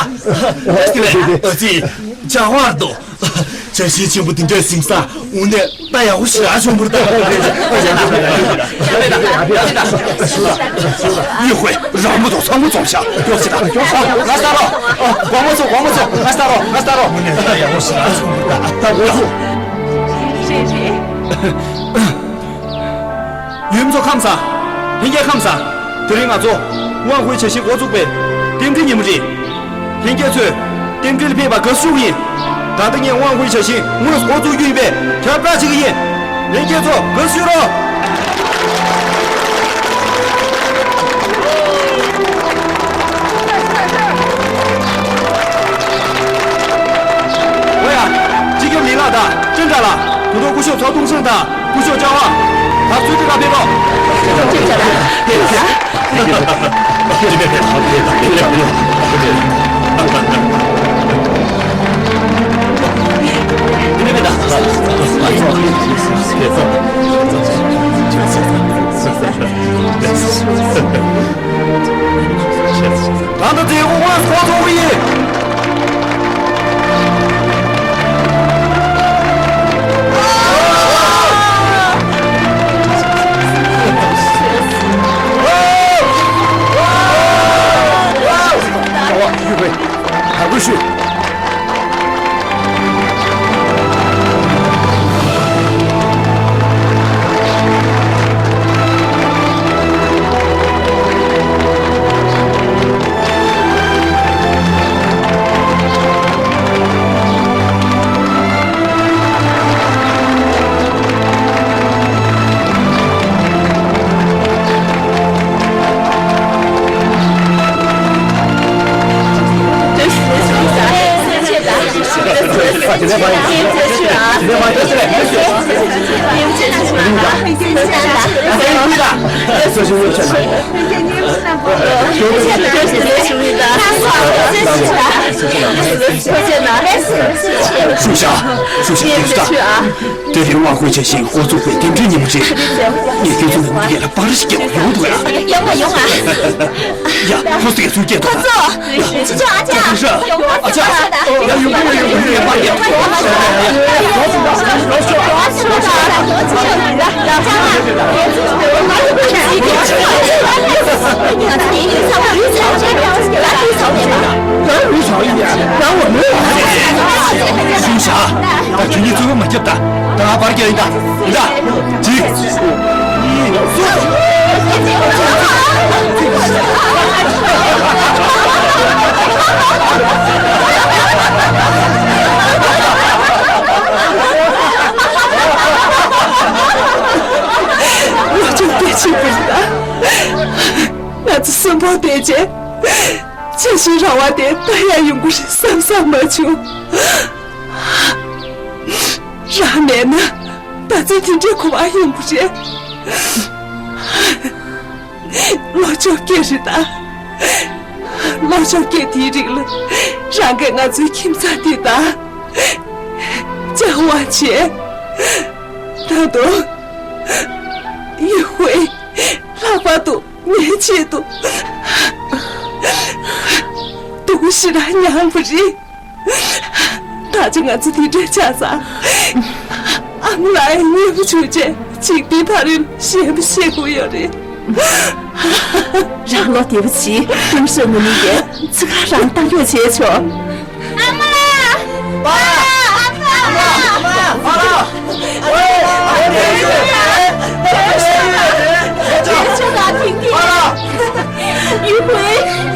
ཨ་ཙི། ཅ་བར་དུ། བྱ་བཞིན་ཆེན་པོ་འདི་འདྲའི་གཟིམ་ས་དངོས་གནས་ད་ཡག་པོ་ཞེ་དྲག་བྱུང་བ་རེད་ད། ཡུས་ཧུའེ། རང་མོ་དང་ཚང་མ་འཛོམས་ཤག་མགྱོགས་ཤིག་ད། མགྱོགས་ཤིག་ང་ལྟ་རོགས། དགོང་མོ་ཚོ། དགོང་མོ་ཚོ། ང་ལྟ་རོགས། ང་ལྟ་རོགས། དངོས་གནས་ད་ཡག་པོ་ཞེ་དྲག་བྱུང་བ་རེད་ད། ད་འགོ་ཚུགས། རེད་རེད། ཡུལ་མི་ཚོ་ཁམས་བཟང་། ལྷན་རྒྱས་ཁམས་བཟང་། དེ་རིང་ང་ཚོ་དབང་ཧུའེ་བྱ་བཞིན་འགོ་བཙུགས་པའི་རྟེན་འབྲེལ་ཉིན་མོ་རེད། ལྷན་རྒྱས་ཚོས་རྟེན་འབྲེལ་ཕེབས་པར་དགའ་བསུ་ཞུ་གི་ཡིན། ད་ལྟ་ངས་དབང་ཧུའེ་བྱ་བཞིན་དངོས་སུ་འགོ་བཙུགས་རྒྱུ་ཡིན་པས་ཁྱབ་བསྒྲགས་བྱེད་ཀྱི་ཡིན། ལྷན་རྒྱས་ཚོ་དགའ་བསུ་ཞུ་རོགས། ཨོ་ཡ། སྤྱི་ཁྱབ་ལི་ལགས་དང་ཀྲེན་ཀྲ་ལགས། དུ་ཐོག་སྐུ་ཞབས་ཚོགས་དུང་སང་དང་སྐུ་ཞབས་ལྕམ་དབང་། ད་ཚོད་ཀྱི་ཁ་ཕེབས་རོགས། ད་ལྟ་མཛད་སྒོ་དངོས་སུ་འགོ་ཚུགས་ཀྱི་ཡིན། ཧྥུང་ཞ། ཧྥུང་ཞ། དེ་རིང་དབང་དགོས་ཆེ་ཞིང་ཧོ་ཚུགས་པའི་རྟེན་འབྲེལ་ཉིན་མོ་རེད། ངས་ཁྱོད་ཚོ་མི་མང་གི་ལ་པར་ཞིག་སྐྱེལ་བར་ཡོང་འདུག་ཡ། ཡོང་ང་ཡོང་ང་། ཡ། ཁོ་ཚོས་ཚུར་སྐྱེལ་ཐུབ་ཐལ། ཁོ་ཚོ། ཅི་ཅོ་ཨ་ཅག་ཨ་ཅག་ཡ། ཡོང་གི་ཡོད། ཡོང་གི་ཡོད། ཡོང་གི་ཡོད། ཡོང་གི་ཡོད། ད་ཁྱོད་གཉིས་རྩོད་པ་མ་རྒྱབ་ད། ད་ང་པར་རྒྱག་ཡིན་ད། ཡིན་ད། གཅིག་ང་ཚོ་སྐད་ཆ་བུད་ད། ང་ཚོ་གསོན་པོ་བསྡད་རྗེས། ཆེ་ཞིང་ར་བ་དེ་ད་ཡང་ཡོང་གི་རེད་བསམ་བསམ་མ་བྱུང་། རང་མེད་ན་ད་ཚེ་དེ་འདྲའི་གོ་བ་ཡོང་གི་རེད། ལོ་བཅོ་བརྒྱད་རེད་ད། ལོ་བཅོ་བརྒྱད་དེའི་རིང་ལ་རང་གིས་ང་ཚོའི་ཁྱིམ་ཚང་འདི་དང་ཅང་བ་བྱས། ད་དུང་ཡུ་ཧུའེ་ལྷག་པར་དུ་ངའི་ཆེད་དུ་སྡུག་ཞེ་དྲག་མྱངས་པ་རེད། ད་ཆ་ང་ཚོ་དེ་འདྲ་ཆགས་ཙང་། ཨ་མ་ལགས་ཡང་མཉེས་པོ་བྱུང་རྗེས་འཇིག་རྟེན་ཕ་རོལ་གཞན་པ་ཤེས་དགོས་ཡོད་རེད། རང་བློ་བདེ་པོ་བྱེད། ལྟུང་བཤགས་གནང་མི་དེ་ཚིག་ཁ་རང་ལྟ་རྒྱུ་བྱས་ཆོག་ཨ་མ་ལགས། པ། ཨ་མ་ལགས། པ། ཨ་མ་ལགས། ཡུ་ཧུའེ།